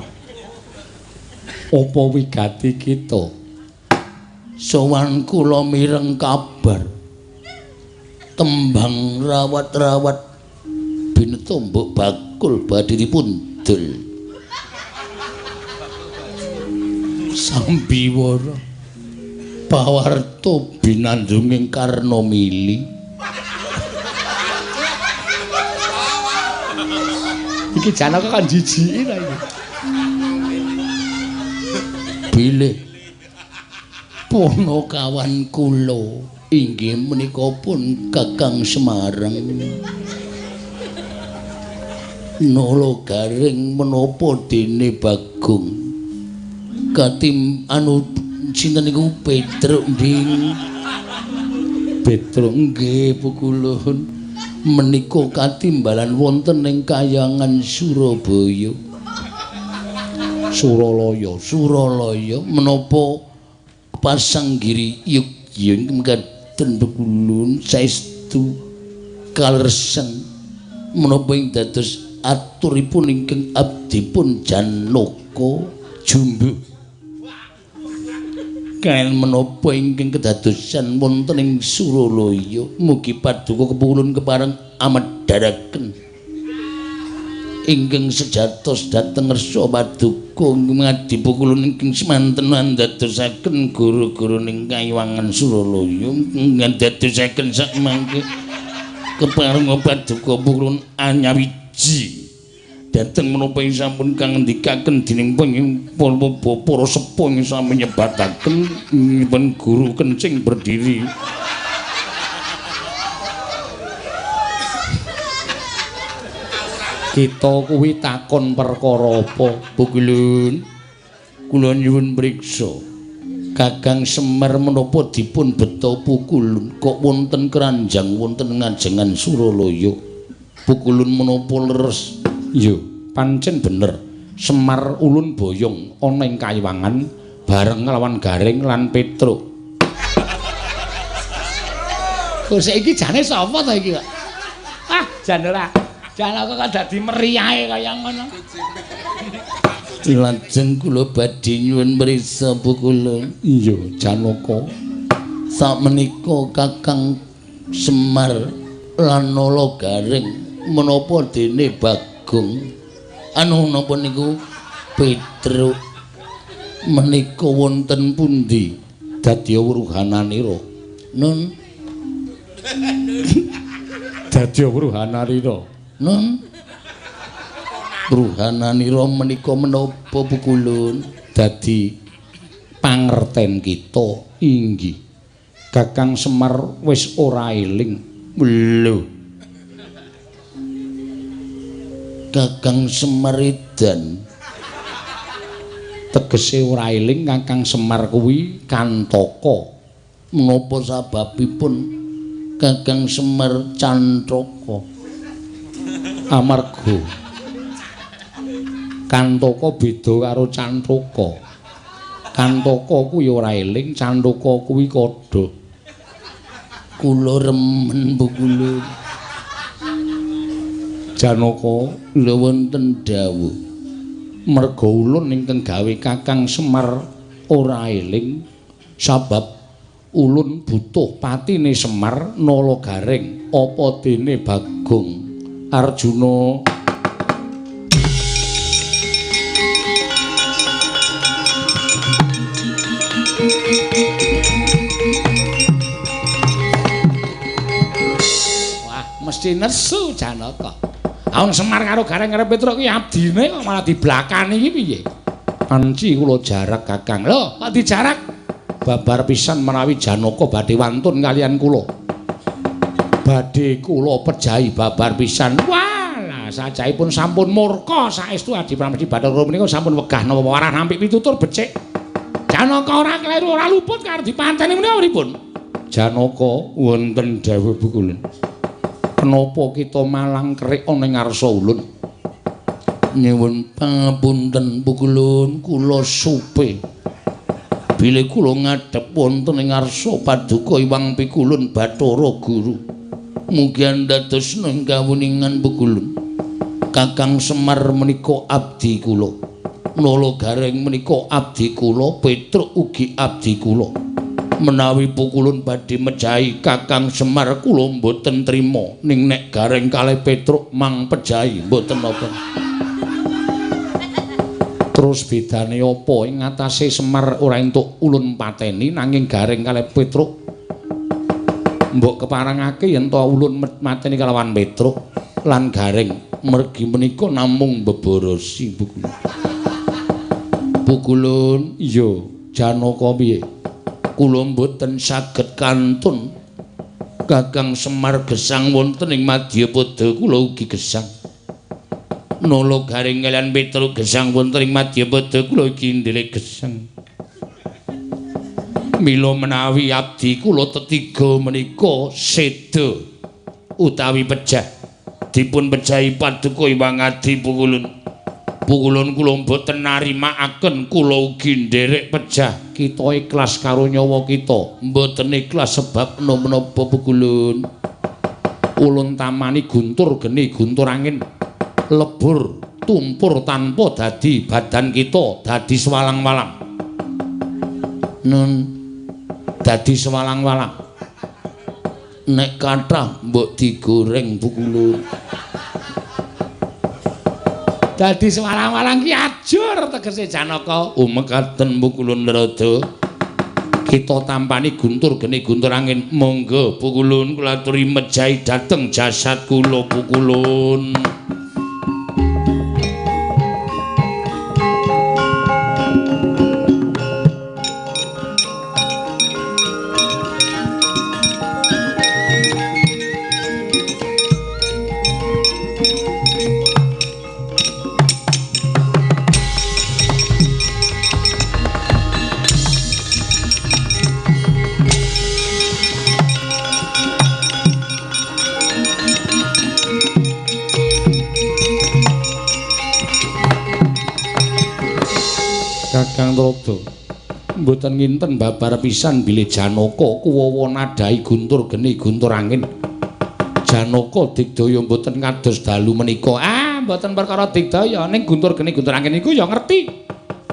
Apa wigati kita? Sowan kula mireng kabar. Tembang rawat-rawat binetombok bakul badhe dipun dul. Sambiwara pawarta binandunging Karna mili. Iki Janaka kan jijiki ta iki. Bilih punakawan kula inggih menika pun Kakang Semarang. Nala Gareng menapa dene Bagong katim anu sinten niku Petruk nding. Petruk nggih Pukulun menika katimbalan wonten ing kayangan Surabaya. Suralaya, Suralaya menapa pasanggiri yugya mekaten Pukulun saestu kalersen menapa ing dados aturipun ingkang abdipun Janaka jumbuh. Kaen menapa ingkang kedadosan wonten ing Suralaya mugi paduka kepulun kepareng amedharaken ingkang sejatos dhateng ngersa paduka ngadi Pukulun ingkang semanten andadosaken guru-guruning kayiwangan Suralaya ngandadosaken sakmangke kepareng paduka Pukulun anyawiji dhateng menapa ing sampun kang ngendikaken dening para sepuh ing sami nyebataken nyuwun guru kencing berdiri. Kita kuwi takon perkara apa Pukulun? Kula nyuwun priksa. Kakang Semar menapa dipun beta Pukulun kok wonten keranjang wonten ngajengan Suralaya? Pukulun menapa leres? Iya, pancen bener. Semar ulun boyong ana ing kayiwangan bareng nglawan Gareng lan Petruk. Kok saiki jane sapa to iki kok? Ah, jan ora. Janaka kok dadi meriahe kaya ngono. Lajeng kula badhe nyuwun mriksa Pukulun. Iya, Janaka. Sakmenika Kakang Semar lan Nala Gareng menapa dene Bagong anu napa niku Petruk menika wonten pundi? Dadi wuruhananira. Nun. Dadi wuruhananira. Nun. Ruhananira menika menapa Pukulun? Dadi pangerten kita inggih Kakang Semar wis ora eling. Lho. Kakang Semar edan. Tegese ora eling Kakang Semar kuwi kantaka. Menapa sababipun Kakang Semar cantaka? Amarga kantaka beda karo cantaka. Kantaka kuwi ora eling, cantaka kuwi kodha. Kula remen Pukulun. Janaka lha wonten dawuh. Merga ulun ingkang gawe Kakang Semar ora eling sabab ulun butuh patine Semar Nala Gareng apa dene Bagong Arjuna. Wah, mesti nesu Janaka. Wong Semar karo Gareng karo Petruk kuwi abdine kok malah diblakani iki piye? Panci kula jarak Kakang. Lho, kok dijarak? Babar pisan menawi Janaka badhe wantun kalian kula. Badhe kula pejahi babar pisan. Walah, sajaipun sampun murka saestu Adi Pramesti Bathara menika sampun wegah napa warah nampik pitutur becik. Janaka ora kleru ora luput karo dipanteni menika pripun? Janaka wonten dawuh Pukulun. Kenapa kita malang kerik ana ing ngarsa ulun? Nyuwun pangapunten Pukulun, kula supe. Bilih kula ngadhep wonten ing ngarsa paduka Hyang Pikulun Bathara Guru. Mugi andadosna ing kawuningan Pukulun. Kakang Semar menika abdi kula. Nala Gareng menika abdi kula, Petruk ugi abdi kula. Menawi Pukulun badhe mejahi Kakang Semar kula mboten trima, ning nek Gareng kalih Petruk mang pejahi mboten napa. Terus bedane apa ing ngatasé Semar ora entuk ulun pateni nanging Gareng kalih Petruk mbok keparengake yen to ulun mateni kalawan Petruk lan Gareng mergi menika namung beborosi Pukulun. Pukulun iya Janaka piye? Kula mboten saged kantun Kakang Semar gesang wonten ing Madyapada kula ugi gesang. Nala Gareng kaliyan Petruk gesang wonten ing Madyapada kula ugi nderek gesang. Mila menawi abdi kula tetiga menika seda utawi pejah dipun pejahi paduka Hyang Adi Pukulun. Pukulun kula mboten narimakaken kula ugi nderek pejah. Kita ikhlas karo nyawa kita, mboten ikhlas sebab menapa Pukulun. Ulun tamani guntur geni guntur angin lebur tumpur tanpa dadi badan kita dadi sewalang-walang. Nun dadi sewalang-walang. Nek kathah mbok digoreng Pukulun. Dadi sewalang-walang ki ajur tegese Janaka. Umekaten Pukulun Narada. Kita tampani guntur geni guntur angin. Monggo Pukulun kula aturi mejahi dhateng jasad kula Pukulun. Kakang Narada mboten nginten babar pisan bilih Janaka kuwawa nadhahi guntur geni guntur angin. Janaka digdaya mboten kados dalu menika. Ah, mboten perkara digdaya ning guntur geni guntur angin niku ya ngerti.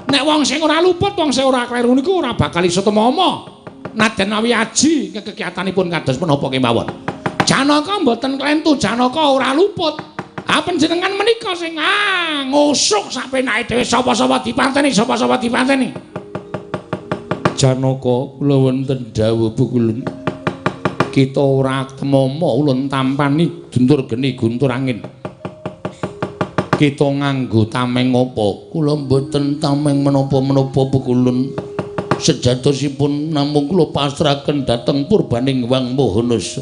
Nek wong sing ora luput, wong sing ora kleru niku ora bakal iso tumama. Nadyan mawi aji kekekiyatanipun kados menapa kemawon. Janaka mboten klentu, Janaka ora luput. Ah panjenengan menika sing ngusuk sak penake dhewe sapa-sapa dipanteni, sapa-sapa dipanteni. Janaka kula wonten dawuh Pukulun. Kita ora temama ulun tampani guntur geni guntur angin. Kita nganggo tameng apa? Kula mboten tameng menapa-menapa Pukulun. Sejatosipun namung kula pasrahaken dhateng purbaning Hyang Maha Nasa.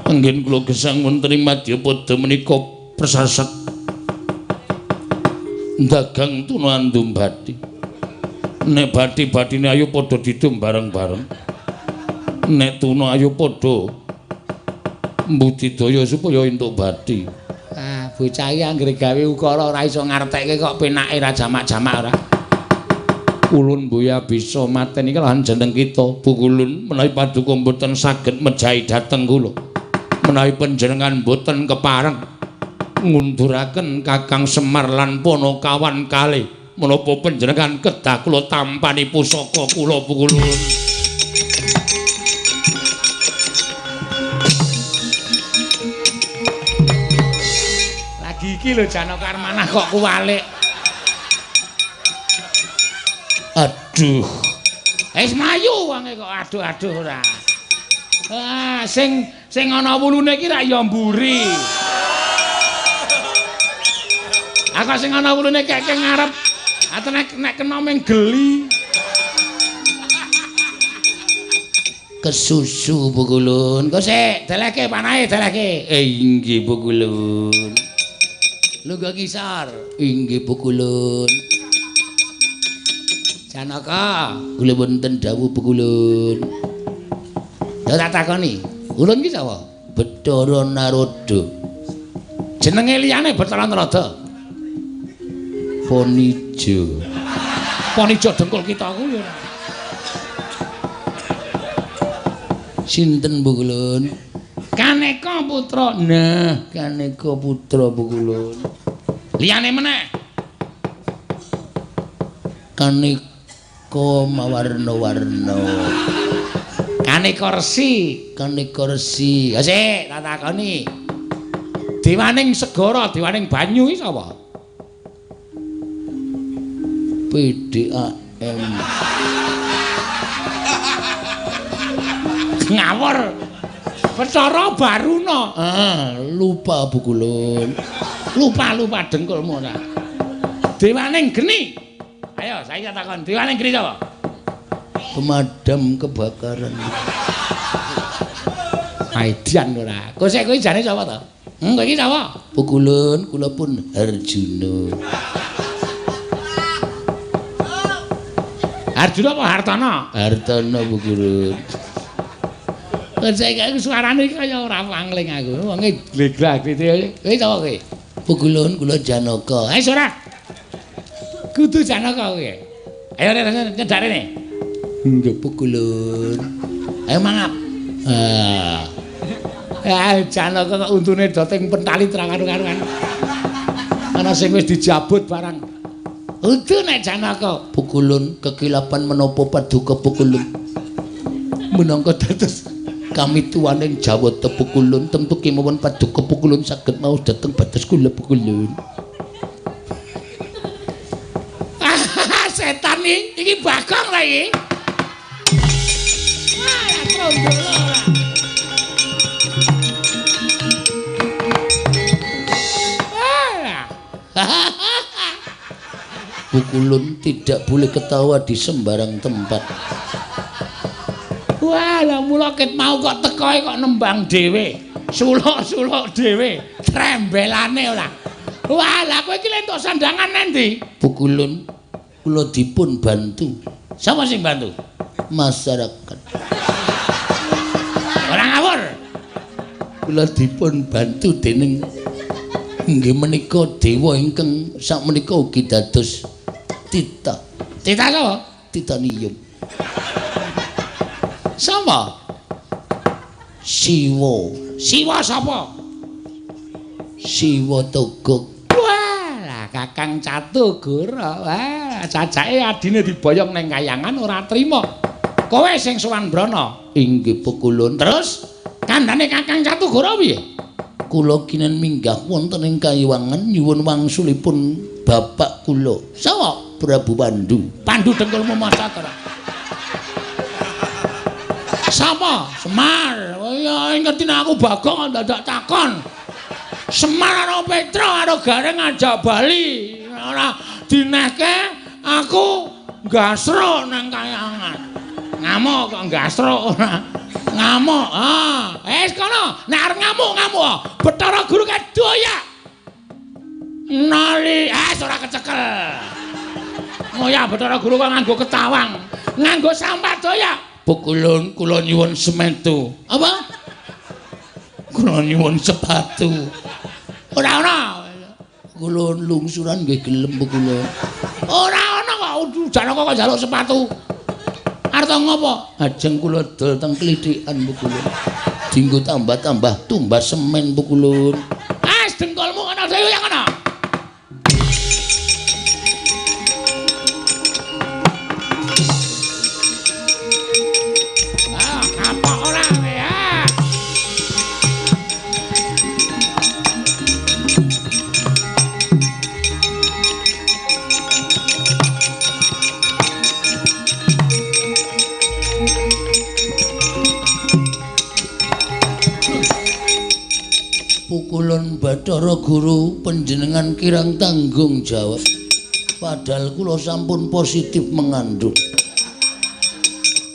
Anggen kula gesang wonten ing Madyapada menika presaset dagang tuna andum bathi. Nek bathi-bathine ayo padha didum bareng-bareng. Nek tuna ayo padha mbudidaya supaya entuk bathi. Ah, bocah iki anggere gawe ukara ora iso ngartekke kok penake ra jamak-jamak ora. Ulun boya bisa mateni kalahan jeneng kita. Pukulun menawi paduka mboten saged mejahi dhateng kula. Menawi panjenengan mboten kepareng ngunduraken Kakang Semar lan Panakawan kalih, menapa panjenengan kedah kula tampani pusaka kula Pukulun. Lagi iki lho Janaka Armanah kok kuwalik. Aduh. Wis mlayu wonge kok aduh-aduh ora. Ah, sing sing ana wulune iki rak ya mburi. Aku sing ana wulune keke ngarep. Ate nek kena ming geli. Kesusu Pukulun. Engko sik, delehke panahe delehke. Inggih Pukulun. Lungguh ngisor. Inggih Pukulun. Janaka, kula wonten dawuh Pukulun. Ya tak takoni, ulun ki sapa? Bathara Narada. Jenenge liyane Bathara Narada. Ponijo. Ponijo dengkul kita kuwi ora. Sinten Pukulun? Kaneka putra. Nah, Kaneka putra Pukulun. Liyane meneh. Kaneka mawarna-warna. Kaneka resi, Kaneka resi. Ya sik, tak takoni. Dewaning segara, dewaning banyu iki sapa? PDAM. Ngawur. Bathara Baruna. Ah, lupa Pukulun. Lupa-lupa dengkulmu ora. Dewaning geni. Ayo, saya takon, dewaning geni sapa? Pemadam kebakaran. Maidian ora. Kok sik kowe jane sapa to? Kowe iki sapa? Pukulun, kula pun Arjuna. Arjuna apa Hartono? Hartono Pukulun. Kok saiki suarane kaya ora pangling aku. Wonge gleglag-glege. Kowe sapa kowe? Pukulun, kula Janaka. Wis ora. Kudu Janaka kowe. Ayo nyedak rene. Nggih Pukulun. Ayo mangap. Ah. Ah, Janaka kok untune do teng pentali terang karu-karuan. Ana sing wis dijabut barang. Udu nek Janaka. Pukulun kekilapan menapa paduka Pukulun. Minangka dados kami tuwaning Jawata Pukulun tentu kemawon paduka Pukulun saged maos dhateng batas kula Pukulun. Ah, setan iki Bagong ta iki. Wah, trondolo ora. Pukulun tidak boleh ketawa di sembarang tempat. Wah, lah mula ket mau kok tekoe kok nembang dhewe. Suluk-suluk dhewe, trembelane ora. Wah, lah kowe iki entuk sandangan endi? Pukulun kula dipun bantu. Sapa sing bantu? Masyarakat. Ora ngawur. Kula dipun bantu dening inggih menika dewa ingkang sakmenika ugi dados tita. Tita sapa? Titanium. Sapa? Siwa. Siwa sapa? Siwa Togog. Wah, lah Kakang Catugara. Wah, cacake adine diboyong ning kayangan ora trima. Kowe sing sowan Brana. Inggih Pukulun. Terus kandhane Kakang Catugara piye? Kula kinen minggah wonten ing Kayiwangan nyuwun wangsulipun bapak kula. Sapa? Prabu Pandu. Pandu dengkulmu maca ora? Sapa? Semar. Oh iya, ngerti nek aku Bagong dadak takon. Semar karo Petra karo Gareng ngajak bali. Ora dinehke aku gasruk nang kayangan. Ngamuk kok gasruk ora. Ngamuk. Ah, wis kono, nek arep ngamuk-ngamuk. Bathara Guru kedoyak. Nali, ora kecekel. Ngoyak Bathara Guru kok nganggo ketawang, nganggo sampat doyak. Pukulun kula nyuwun semetu. Apa? Kula nyuwun sepatu. Ora ana. Kula lungsuran nggih gelem Pukulun. Ora ana kok Janaka kok njaluk sepatu. Arep ngopo? Ajeng kula dol teng klithikan Pukulun. Dinggo tambah-tambah tumbas semen Pukulun. Ah, dengkulmu ana dhewe yang ana. Ah, kapok ora kowe ya. Pukulun Bathara Guru panjenengan kirang tanggung jawab. Padahal kula sampun positif mengandung.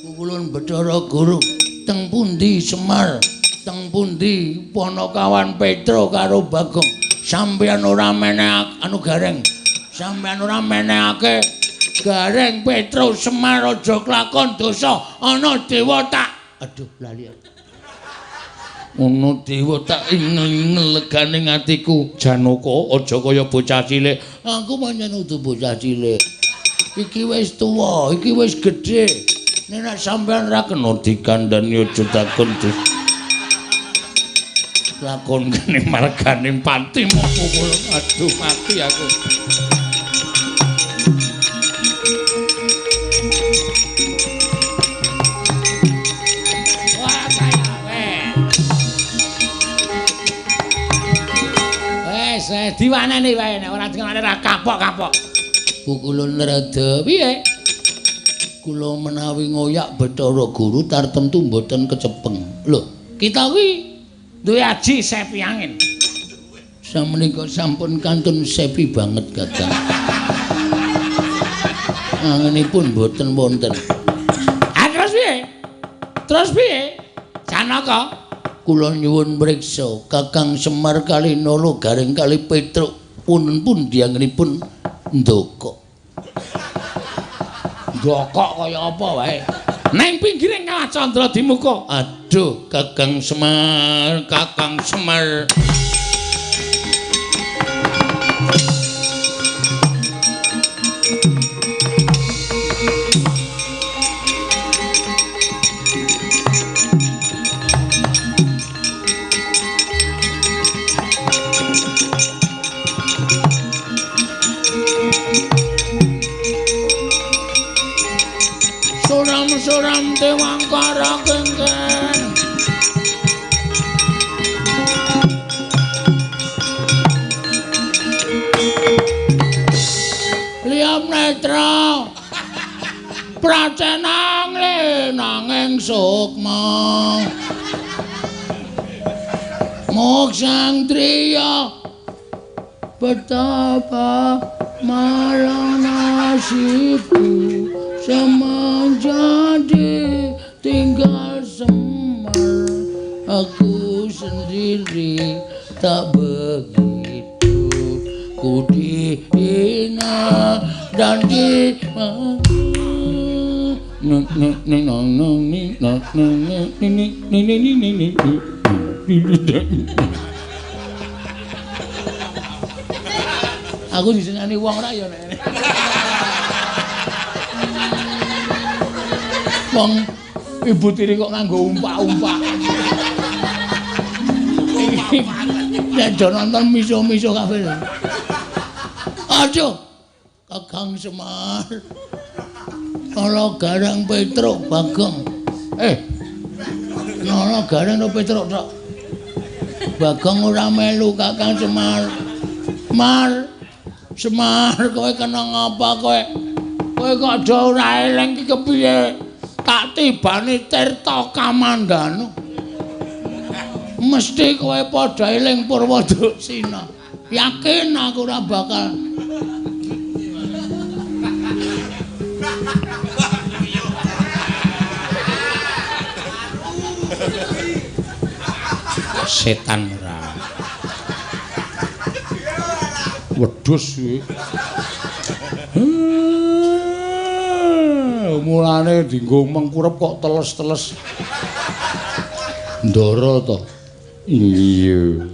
Pukulun Bathara Guru teng pundi Semar, teng pundi Panakawan Petra karo Bagong. Sampeyan ora menehake anu Gareng. Sampeyan ora menehake Gareng Petra Semar aja klakon dosa ana dewa tak. Aduh lali. Ono dewa tak ingel-ingel legane atiku. Janaka aja kaya bocah cilik. Aku pancen udu bocah cilik. Iki wis tuwa, iki wis gedhe. Nek sampean ra kena dikandani aja takon dus. Lakon kene margane pati mopo kula. Aduh mati aku. Wah, kaya weh. Wes, diwaneni wae nek ora diwaneni ra kapok-kapok. Pukulun rada piye? Kula menawi ngoyak Bathara Guru tartemtu mboten kecepeng. Lho, kita kuwi duwe aji sepi angin. Samenika sampun kantun sepi banget, Kakang. Anginipun mboten wonten. Ah, terus piye? Terus piye? Janaka, kula nyuwun mriksa Kakang Semar kali Nala Gareng kali Petruk punten-pundi anginipun ndokok. Ndokok kaya apa wae? Neng pinggiring Kawah Candra Dimuka. Aduh, Kakang Semar, Kakang Semar. Suram-suram dewangkara kengken. Liam netra pracenang lenanging sukma. Moksang driya betapa malang nasibku semenjadi tinggal Semar. Aku sendiri tak begitu ku dihina dan di aku disenani wong ra ya nek. Wong ibu tiri kok nganggo umpak-umpak. Nek do nonton miso-miso kabeh. Aduh, Kakang Semar. Nala Gareng Petruk Bagong. Nala Gareng Petruk tok. Bagong ora melu Kakang Semar. Mar, Semar kowe kena ngapa kowe? Kowe kok do ora eling iki kepiye? Tak tibani Tirta Kamandanu. Mesti kowe padha eling Purwoduksina. Yakin aku ora bakal. Setan ora. Wedhus kuwi. Mulane dienggo mengkurep kok teles-teles. Ndara to. Iya.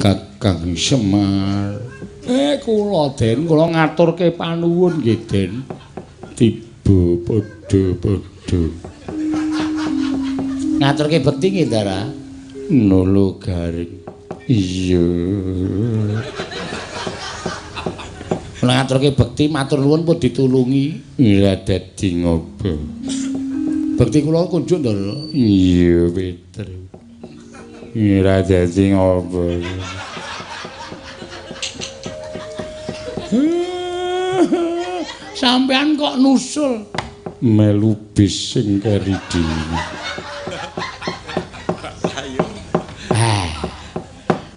Kakang Semar. Kula Den, kula ngaturke panuwun nggih Den. Tiba padha-padha. Ngaturke bekti nggih, Ndara. Nala Garing. Iya. Kula ngaturke bekti matur nuwun pun ditulungi. Ora dadi ngopo. Bekti kula kunjuk, Ndara. Iya, Petru. Ora dadi ngopo. Sampean kok nusul melu bis sing keri dhewe.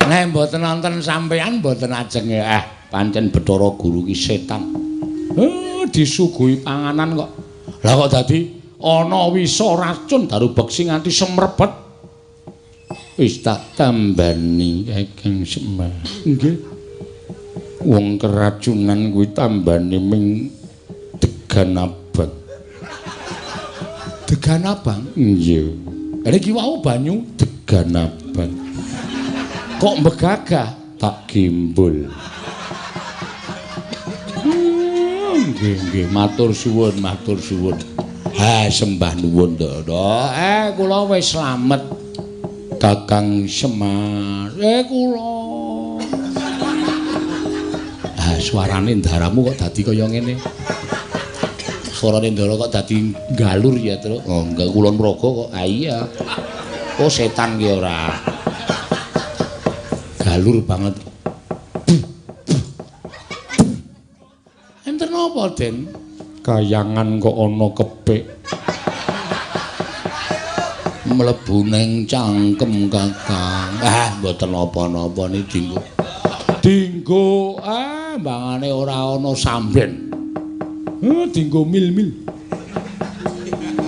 Nek mboten nonton sampean mboten ajeng. Pancen Bathara Guru ki setan. Disuguhi panganan kok. Lah kok dadi ana wisa racun daru beksi nganti semrebet. Wis tak tambani Kakang Semar. Nggih. Wong keracunan kuwi tambane ming degan abang. Degan abang? Iya. Niki wau banyu degan abang. Kok mbegagah? Tak gimbul. Nggih, nggih, matur suwun, matur suwun. Ha, sembah nuwun, Ndara. Kula wis slamet. Kakang Semar. Kula. Ah, suarane ndaramu kok dadi kaya ngene. Suarane ndara kok dadi galur ya, Truk. Oh, enggak kulon praga kok. Ah iya. Oh, setan ki ora. Galur banget. Enten apa, Den? Kayangan kok ana kepik. Mlebu ning cangkem Kakang. Ah, mboten napa-napa niki dinggo. Dinggo, ah, mbangane ora ana samben. Dinggo mil-mil.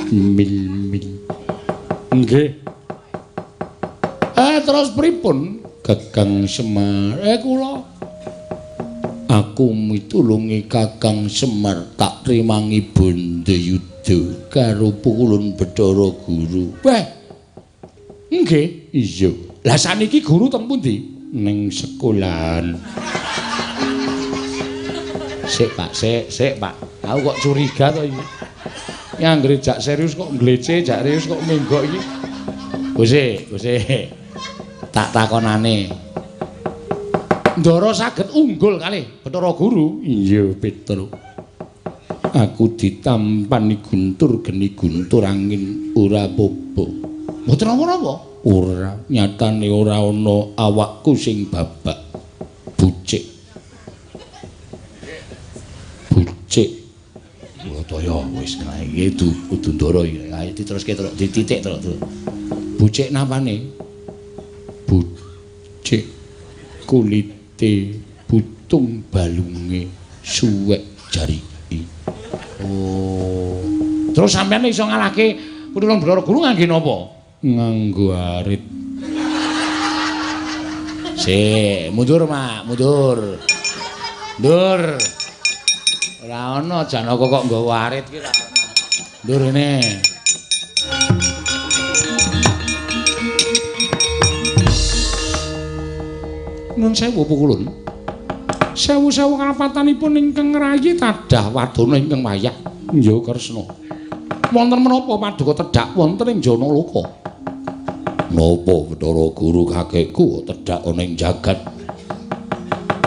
Mil-mil. Nggih. Terus pripun? Kakang Semar. Kula aku mitulungi Kakang Semar tak trimangi bondo yuda karo pukulun Bathara Guru. Weh. Nggih, iya. Lah saniki guru teng pundi? Ning sekolahan. Sik, Pak, sik, sik, Pak. Aku kok curiga to iki. Anggere jak serius kok nglece, jak serius kok menggok iki. Guse, guse. Tak takonane. Ndara saged unggul kalih Bathara Guru. Iya, Petruk. Aku ditampani guntur geni guntur angin ora apa-apa. Mboten napa-napa? Ora, nyatane ora ana awakku sing babak bucik. Bucik. Burataya wis iki kudu ndara iki. Ayo diteruske terus, dititik terus. Bucik napane? Bucik kulite butung balunge suwek jariki. Oh. Terus sampeyan iso ngalahke Putrane Bathara Guru ngangge napa? Nganggo arit. Sik, mundur, Mak, mundur. Mundur. Ora ana Janaka kok nggawa arit ki ora ana. Mundur rene. Nun sewu pukulun. Sewu-sewu kalepatanipun ingkang ngrayi tadah wadana ingkang wayah. Ya Kresna. Wonten menapa paduka tedhak wonten ing Janaloka? Napa Bathara Guru kakekku tedhak ana ing jagat?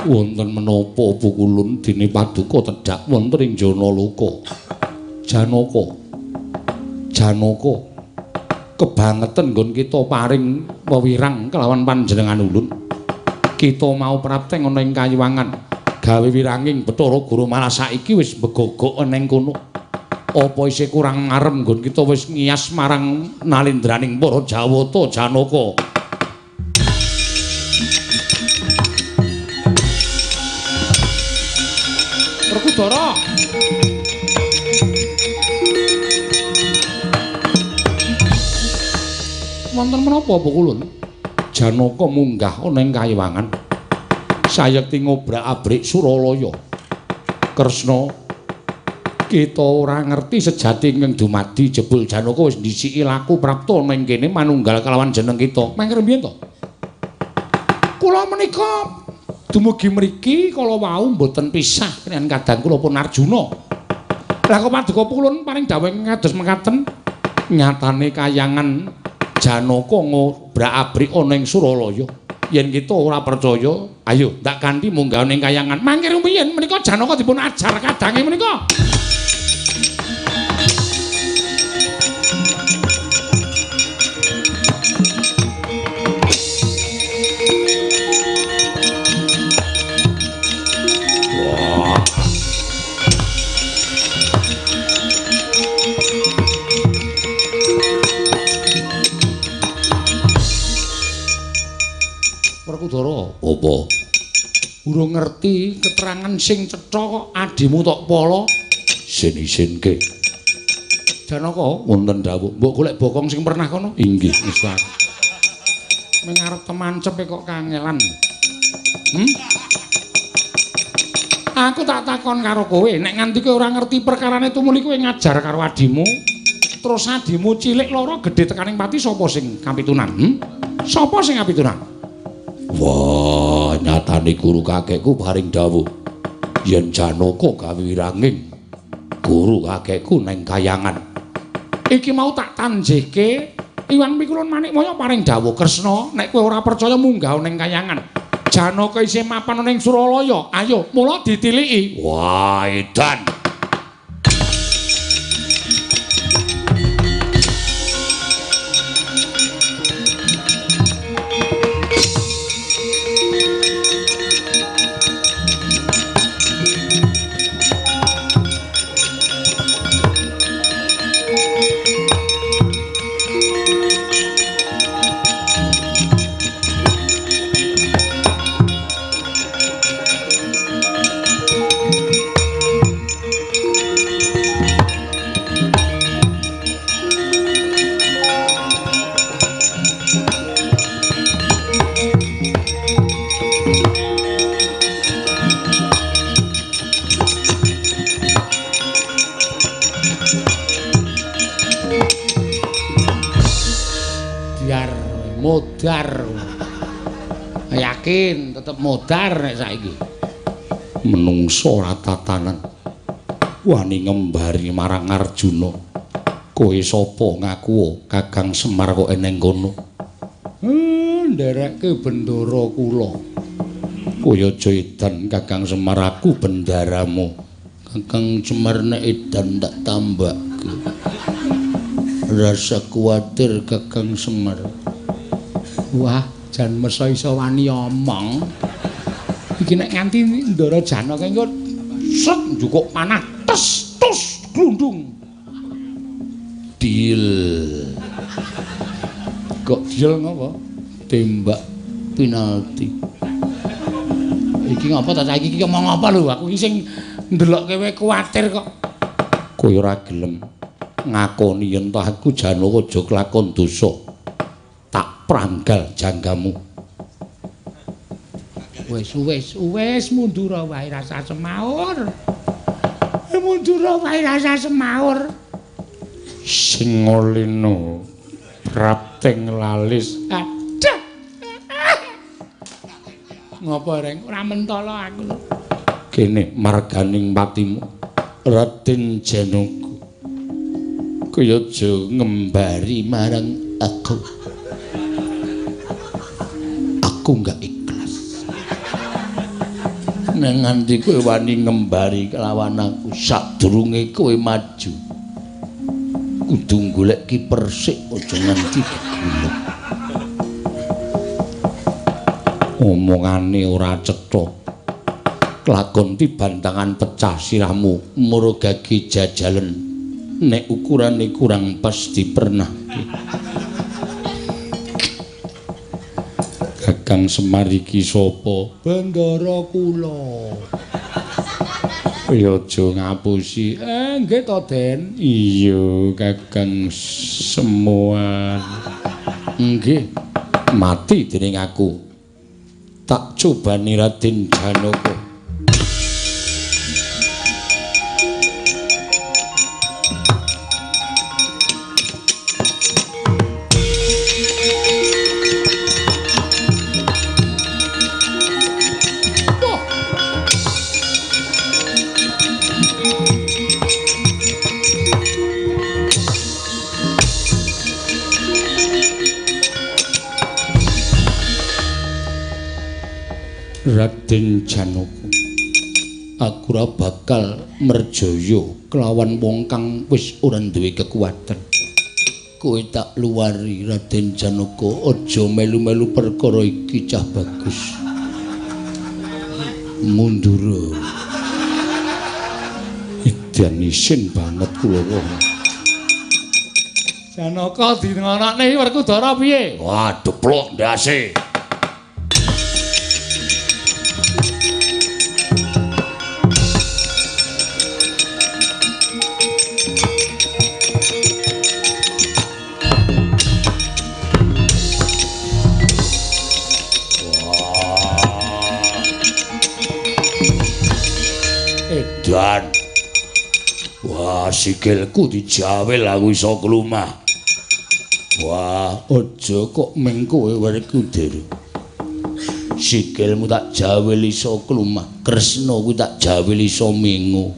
Wonten menapa pukulun dene paduka tedhak wonten ing Janaloka? Janaka. Janaka. Kebangetan nggon kita paring wewirang kelawan panjenengan ulun. Kita mau prapteng ana ing kayuwangan gawe wiranging Bathara Guru malah saiki wis begogok ana ing kono. Apa isih kurang marem nggon kita wis ngiyas marang nalendraning para Jawata Janaka. Werkudara. Wonten menapa pukulun? Janaka munggah ana ing kayuwangan. Sayekti ngobrak-abrik Suralaya. Kresna, kita ora ngerti sejati ingkang dumadi jebul Janaka wis ndhisiki laku prapta ana ing kene manunggal kelawan jeneng kita. Mangke mbiyen to? Kula menika dumugi mriki kala wau mboten pisah kaliyan kadang kula pun Arjuna. Lah kok paduka pulun paring dawuh kados mekaten nyatane kayangan Janaka ngobrak-abrik ana ing Suralaya. Yen kita ora percaya, ayo ndak kanthi munggah ning kayangan. Mangke rumiyin menika Janaka dipun ajar kadange menika. Werkudara, apa? Urung ngerti keterangan sing cetha kok adimu tok pala isin-isinke. Janaka wonten dawuh, mbok golek bokong sing pernah kono. Inggih, Mister. Ming arep temancepe kok kangelan. Aku tak takon karo kowe, nek nganti kowe ora ngerti perkarane tumuli kowe ngajar karo adimu. Terus adimu cilik loro gedhe tekaning pati sapa sing kapitunan? Sapa sing kapitunan? Wah, nyatane guru kakekku paring dawuh yen Janaka kawiranging guru kakekku neng kayangan. Iki mau tak tanjihke Iwan Pikulun Manikmaya paring dawuh Kresna, nek kowe ora percaya munggah neng kayangan. Janaka isih mapan ning Suralaya. Ayo, mula ditiliki. Wah, edan. Modar. Yakin tetep modar nek saiki. Menungso ora tatanan. Wani ngembari marang Arjuna. Kowe sapa ngaku Kakang Semar kok eneng kono? Nderekke bendara kula. Kowe aja edan Kakang Semar, aku bendaramu. Kakang Semar nek edan tak tambake. Rasa kuwatir Kakang Semar. Wah, jan mesa iso wani omong. Iki nek nganti Ndara Janaka engko set njukuk panah tes tus glundung. Deal. Kok deal ngopo? Tembak penalti. Iki ngopo ta saiki iki omong apa lho? Aku iki sing ndelokke kowe kuwatir kok. Kowe ora gelem ngakoni yen ta aku Janaka aja kelakon dosa. Pranggal janggamu. Wis wis wis mundura wae rasa semaur. Mundura wae rasa semaur. Singolino prapting lalis. Aduh. Ngopo reng ora mentolo aku. Kene marganing patimu Raden Janaka. Kowe aja ngembari marang aku. Aku enggak ikhlas. Nek nganti kowe wani ngembari kelawan aku sadurunge kowe maju. Kudu golek kiper sik aja nganti geguluk. Omongane ora cetha. Kelakon tibantangan pecah sirahmu murugage jajalen. Nek ukurane kurang pas dipernahke. Kakang Semar iki sapa? Bendara kula. Kowe aja ngapusi. Nggih to, Den. Iya, Kakang Semar. Nggih. Mati dening aku. Tak cobani Raden Janaka. Raden Janaka, aku ora bakal merjaya kelawan wong kang wis ora duwe kekuatan. Kowe tak luwari Raden Janaka, aja melu-melu perkara iki cah bagus. Mundur. Edan isin banget kula. Janaka dingonokne Werkudara piye? Wah, deplok ndase. Edan. Wah, sikilku dijawil aku iso klumah. Wah, aja kok ming kowe Werkudara. Sikilmu tak jawil iso klumah, Kresna kuwi tak jawil iso mengo.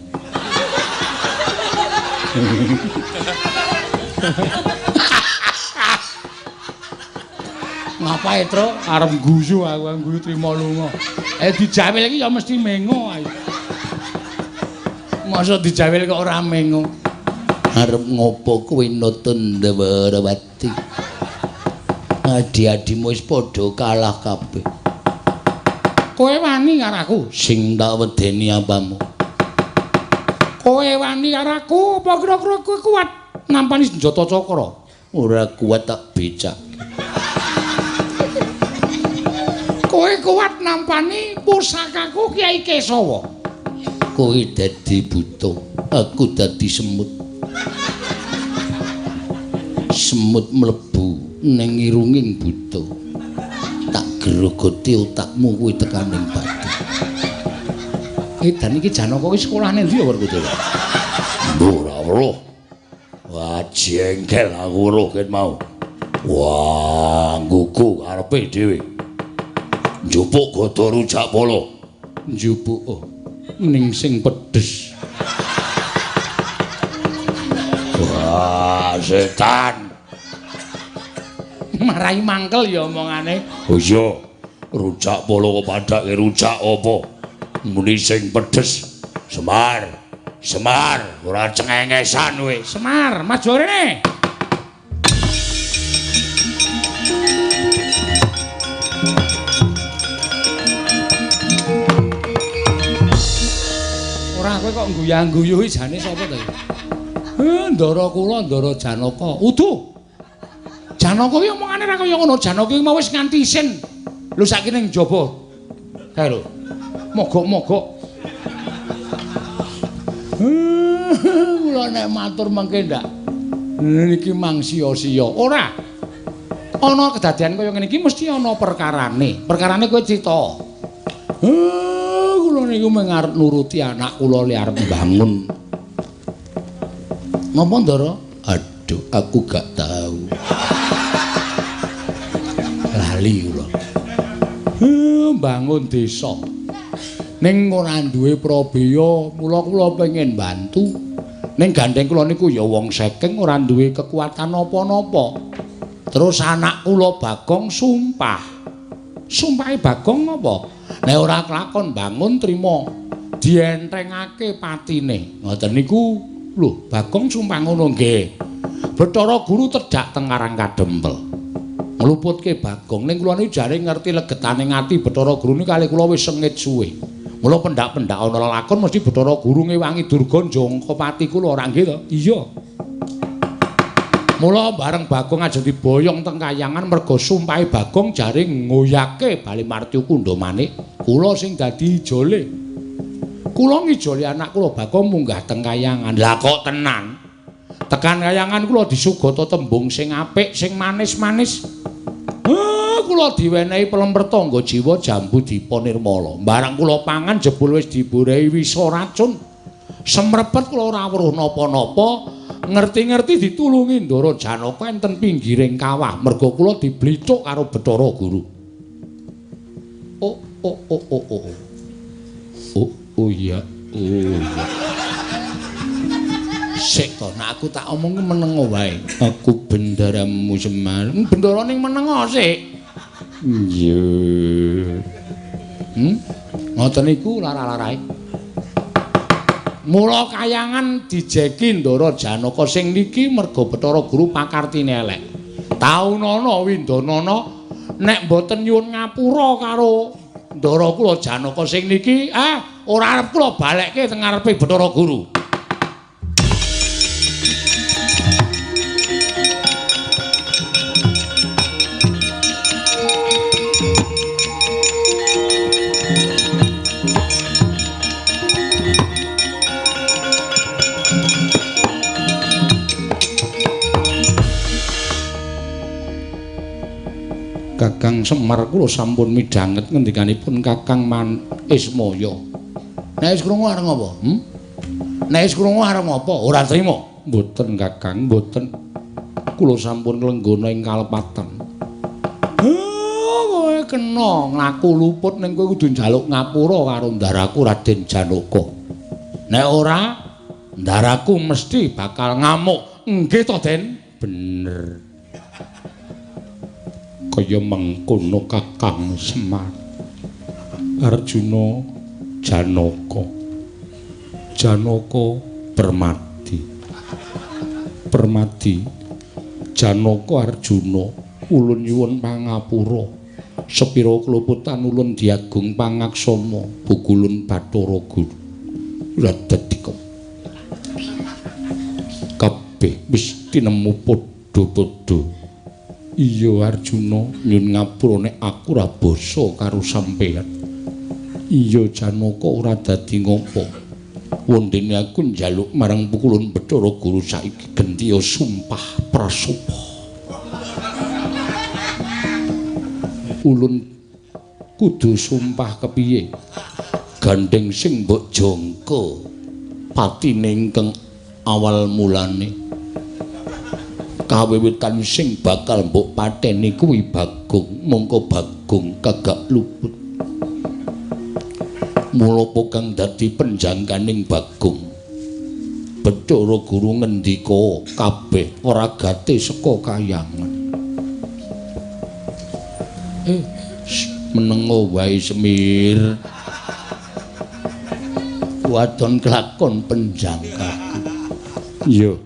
Ngapae, Tru? Arep guyu aku, guyu trimo lunga. Dijawil iki ya mesti mengo ayo. Masa dijawil kok ora mengo? Arep ngopo kowe nata Ndhawarawati? Adi-adimu wis padha kalah kabeh. Kowe wani karo aku? Sing tak wedeni apamu? Kowe wani karo aku apa kira-kira kowe kuat nampani senjata cakra? Ora kuat tak becak. Kowe kuat nampani pusakaku Kyai Kesawa. Kowe dadi buta, aku dadi semut. Semut mlebu ning irunging buta. Tak grogoti otakmu kuwi tekaning batu. Edan iki Janaka iki sekolah ning ndi ya Werkudara? Ora weruh. Wah, jengkel aku weruh ket mau. Wah, nggugu karepe dhewe. Njupuk gada rujak pala. Njupuk ning sing pedes. Wah, setan. Marai mangkel ya omongane. Oh iya, rujak pala kok padake rujak apa? Muni sing pedes. Semar, Semar, ora cengengesan kowe. Semar, maju rene. Ora kowe kok ngguyang-guyu iki jane sapa to iki? Ndara kula Ndara Janaka. Uduh. Janaka iki omongane ra kaya ngono. Janaka iki mau wis nganti isin. Lho saiki ning njaba. Kae lho. Mogok-mogok. Kula nek matur mengke ndak. Niki mang sia-sia. Ora. Ana kedadean kaya ngene iki mesti ana perkarane. Perkarane kowe crita. Kula niku mung arep nuruti anak kula li arep mbangun. Ngapa, Ndara? Aduh, aku gak tahu. Lali kula. Mbangun desa. Ning ora duwe prabeya, mula kula pengen bantu. Ning gandeng kula niku ya wong saking ora duwe kekuatan napa-napa. Terus anak kula Bagong sumpah. Sumpahe Bagong apa? Nek ora kelakon bangun trima dientengake patine. Ngoten niku. Lho, Bagong sumpah ngono nggih. Bathara Guru tedhak teng Karang Kadempel. Ngluputke Bagong. Ning kula niku jare ngerti legetane ati Bathara Guru niku kalih kula wis sengit suwe. Mula pendak-pendak ana lelakon mesti Bathara Guru ngewangi Durga njangka pati kula ora nggih to? Iya. Mula bareng Bagong aja diboyong teng kayangan merga sumpahe Bagong jare ngoyake Bali Martyu Kundha Manik. Kula sing dadi ijole. Kula ngijoli anak kula Bagong munggah teng kayangan. Lah kok tenan? Tekan kayangan kula disugata tembung sing apik, sing manis-manis. Kula diwenehi pelemper tangga jiwa jambu dipa nirmala. Barang kula pangan jebul wis diborehi wisa racun. Semrepet kula ora weruh napa-napa. Ngerti-ngerti ditulungi Ndara Janaka enten pinggiring kawah. Merga kula diblicuk karo Bathara Guru. Oh oh oh oh oh. Oh oh iya, oh iya. Sik to, nek aku tak omong menengo wae. Aku bendaramu Semar. Bendara ning menengo sik. Iya. Ngoten niku lara-larae. Mula kayangan dijeki Ndara Janaka sing niki merga Bathara Guru pakartine elek. Taunana windanana nek mboten nyuwun ngapura karo Ndara kula Janaka sing niki, ora arep kula balekke teng ngarepe Bathara Guru. Kakang Semar kula sampun midhanget ngendikanipun Kakang Man Ismaya. Nek wis krungu arep ngapa? Nek wis krungu arep ngopo? Ora trima. Mboten Kakang, mboten. Kula sampun nglenggana ing kalepatan. Kowe kena ngaku luput ning kowe kudu njaluk ngapura karo ndaraku Raden Janaka. Nek ora, ndaraku mesti bakal ngamuk. Nggih to, Den? Bener. Kaya mengkono Kakang Semar. Arjuna Janaka. Janaka Permadi. Permadi Janaka Arjuna ulun nyuwun pangapura. Sepira kluputan ulun diagung pangaksama pukulun Bathara Guru. Dadi kabeh wis tinemu padha-padha. Iya Arjuna, nyuwun ngapura nek aku ora basa karo sampeyan. Iya Janaka ora dadi ngopo. Wondene aku njaluk marang pukulun Bathara Guru saiki gentiya sumpah prasapa. Ulun kudu sumpah kepiye? Gandeng sing mbok jangka patine ingkang awal mulane. Kawiwitan sing bakal mbok pateni kuwi Bagong, mongko Bagong kagak luput. Mula kang dadi penjangkaning Bagong. Bathara Guru ngendika kabeh ragate saka kayangan. Menengo wae Semir. Wadon kelakon penjangkaku. Iya.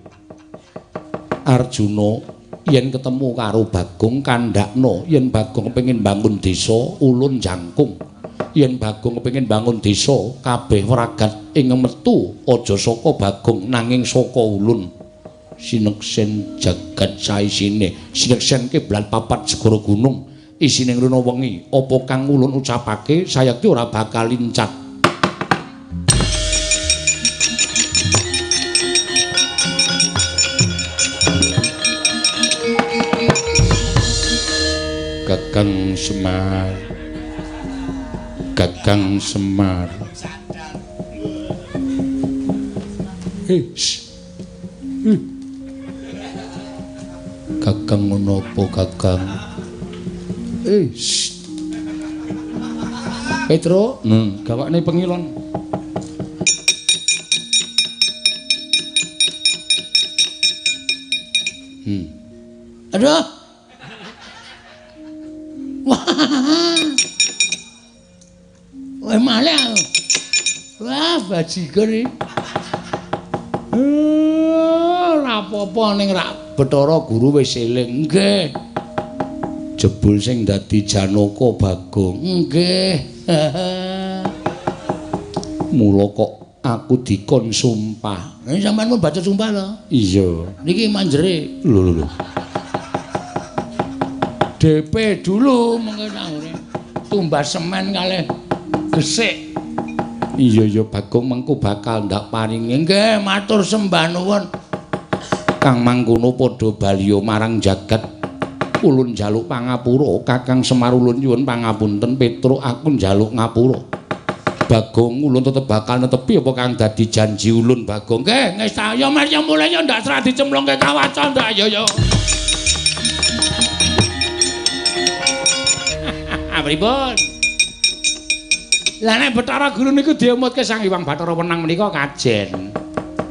Arjuna yen ketemu karo Bagong kandhakno yen Bagong kepengin bangun desa ulun jangkung. Yen Bagong kepengin bangun desa kabeh wragat ing metu aja saka Bagong nanging saka ulun. Sineksen jagat saisine, sineksen kiblat papat segara gunung, isine ngrana wengi, apa kang ulun ucapake sayekti ora bakal lincat. Kakang Semar. Kakang Semar. Kakang ngono apa Kakang? Petro, gawakne pengilon. Aduh. Wah. Wah malih aku. Wah, bajigur iki. Ora apa-apa ning rak Bathara Guru wis eling. Nggih. Jebul sing dadi Janaka Bagong. Nggih. Mula kok aku dikon sumpah. Sampeyan pun baca sumpah to? Iya. Niki manjere. Lho lho lho. DP dulu mengko nangure. Tumbas semen kalih gesik. Iya ya Bagong mengko bakal ndak paringi. Nggih, matur sembah nuwun. Kang mangkono padha baliya marang jagat. Ulun njaluk pangapura, Kakang Semar ulun nyuwun pangapunten, Petruk aku njaluk ngapura. Bagong ulun tetep bakal netepi apa kang dadi janji ulun Bagong. Nggih, ngesta ya Mas ya mulai ya ndak serah dicemplungke kawaca ndak ya ya. Pripun? Lah nek Bathara Guru niku diemutke Sang Hyang Bathara Wenang menika kajen.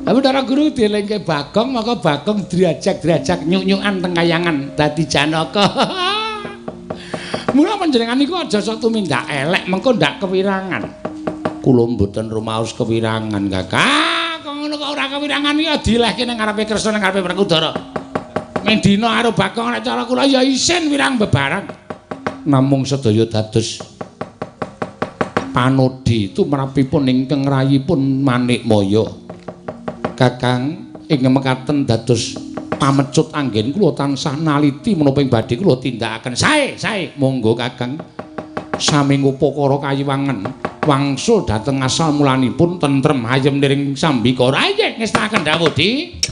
Lah Bathara Guru dielingke Bagong, maka Bagong drajak-drajak nyuk-nyukan teng kayangan dadi Janaka. Mula panjenengan niku aja sok tumindak elek, mengko ndak kewirangan. Kula mboten rumaos kewirangan, Kakak. Kok ngono kok ora kewirangan iki dilehke ning ngarepe Kresna ning ngarepe Werkudara. Mendina karo Bagong nek cara kula ya isin wirang bebareng. Namung sedaya dados panodhi tumrapipun ingkang rayipun Manikmaya. Kakang ing mekaten dados pamecut anggen kula tansah naliti menapa ing badhe kula tindakaken. Sae, sae. Monggo Kakang. Sami ngupakara kayiwangan wangsul dhateng asal mulanipun tentrem hayem niring sambikara. Nggih, ngestakaken dawuh Di.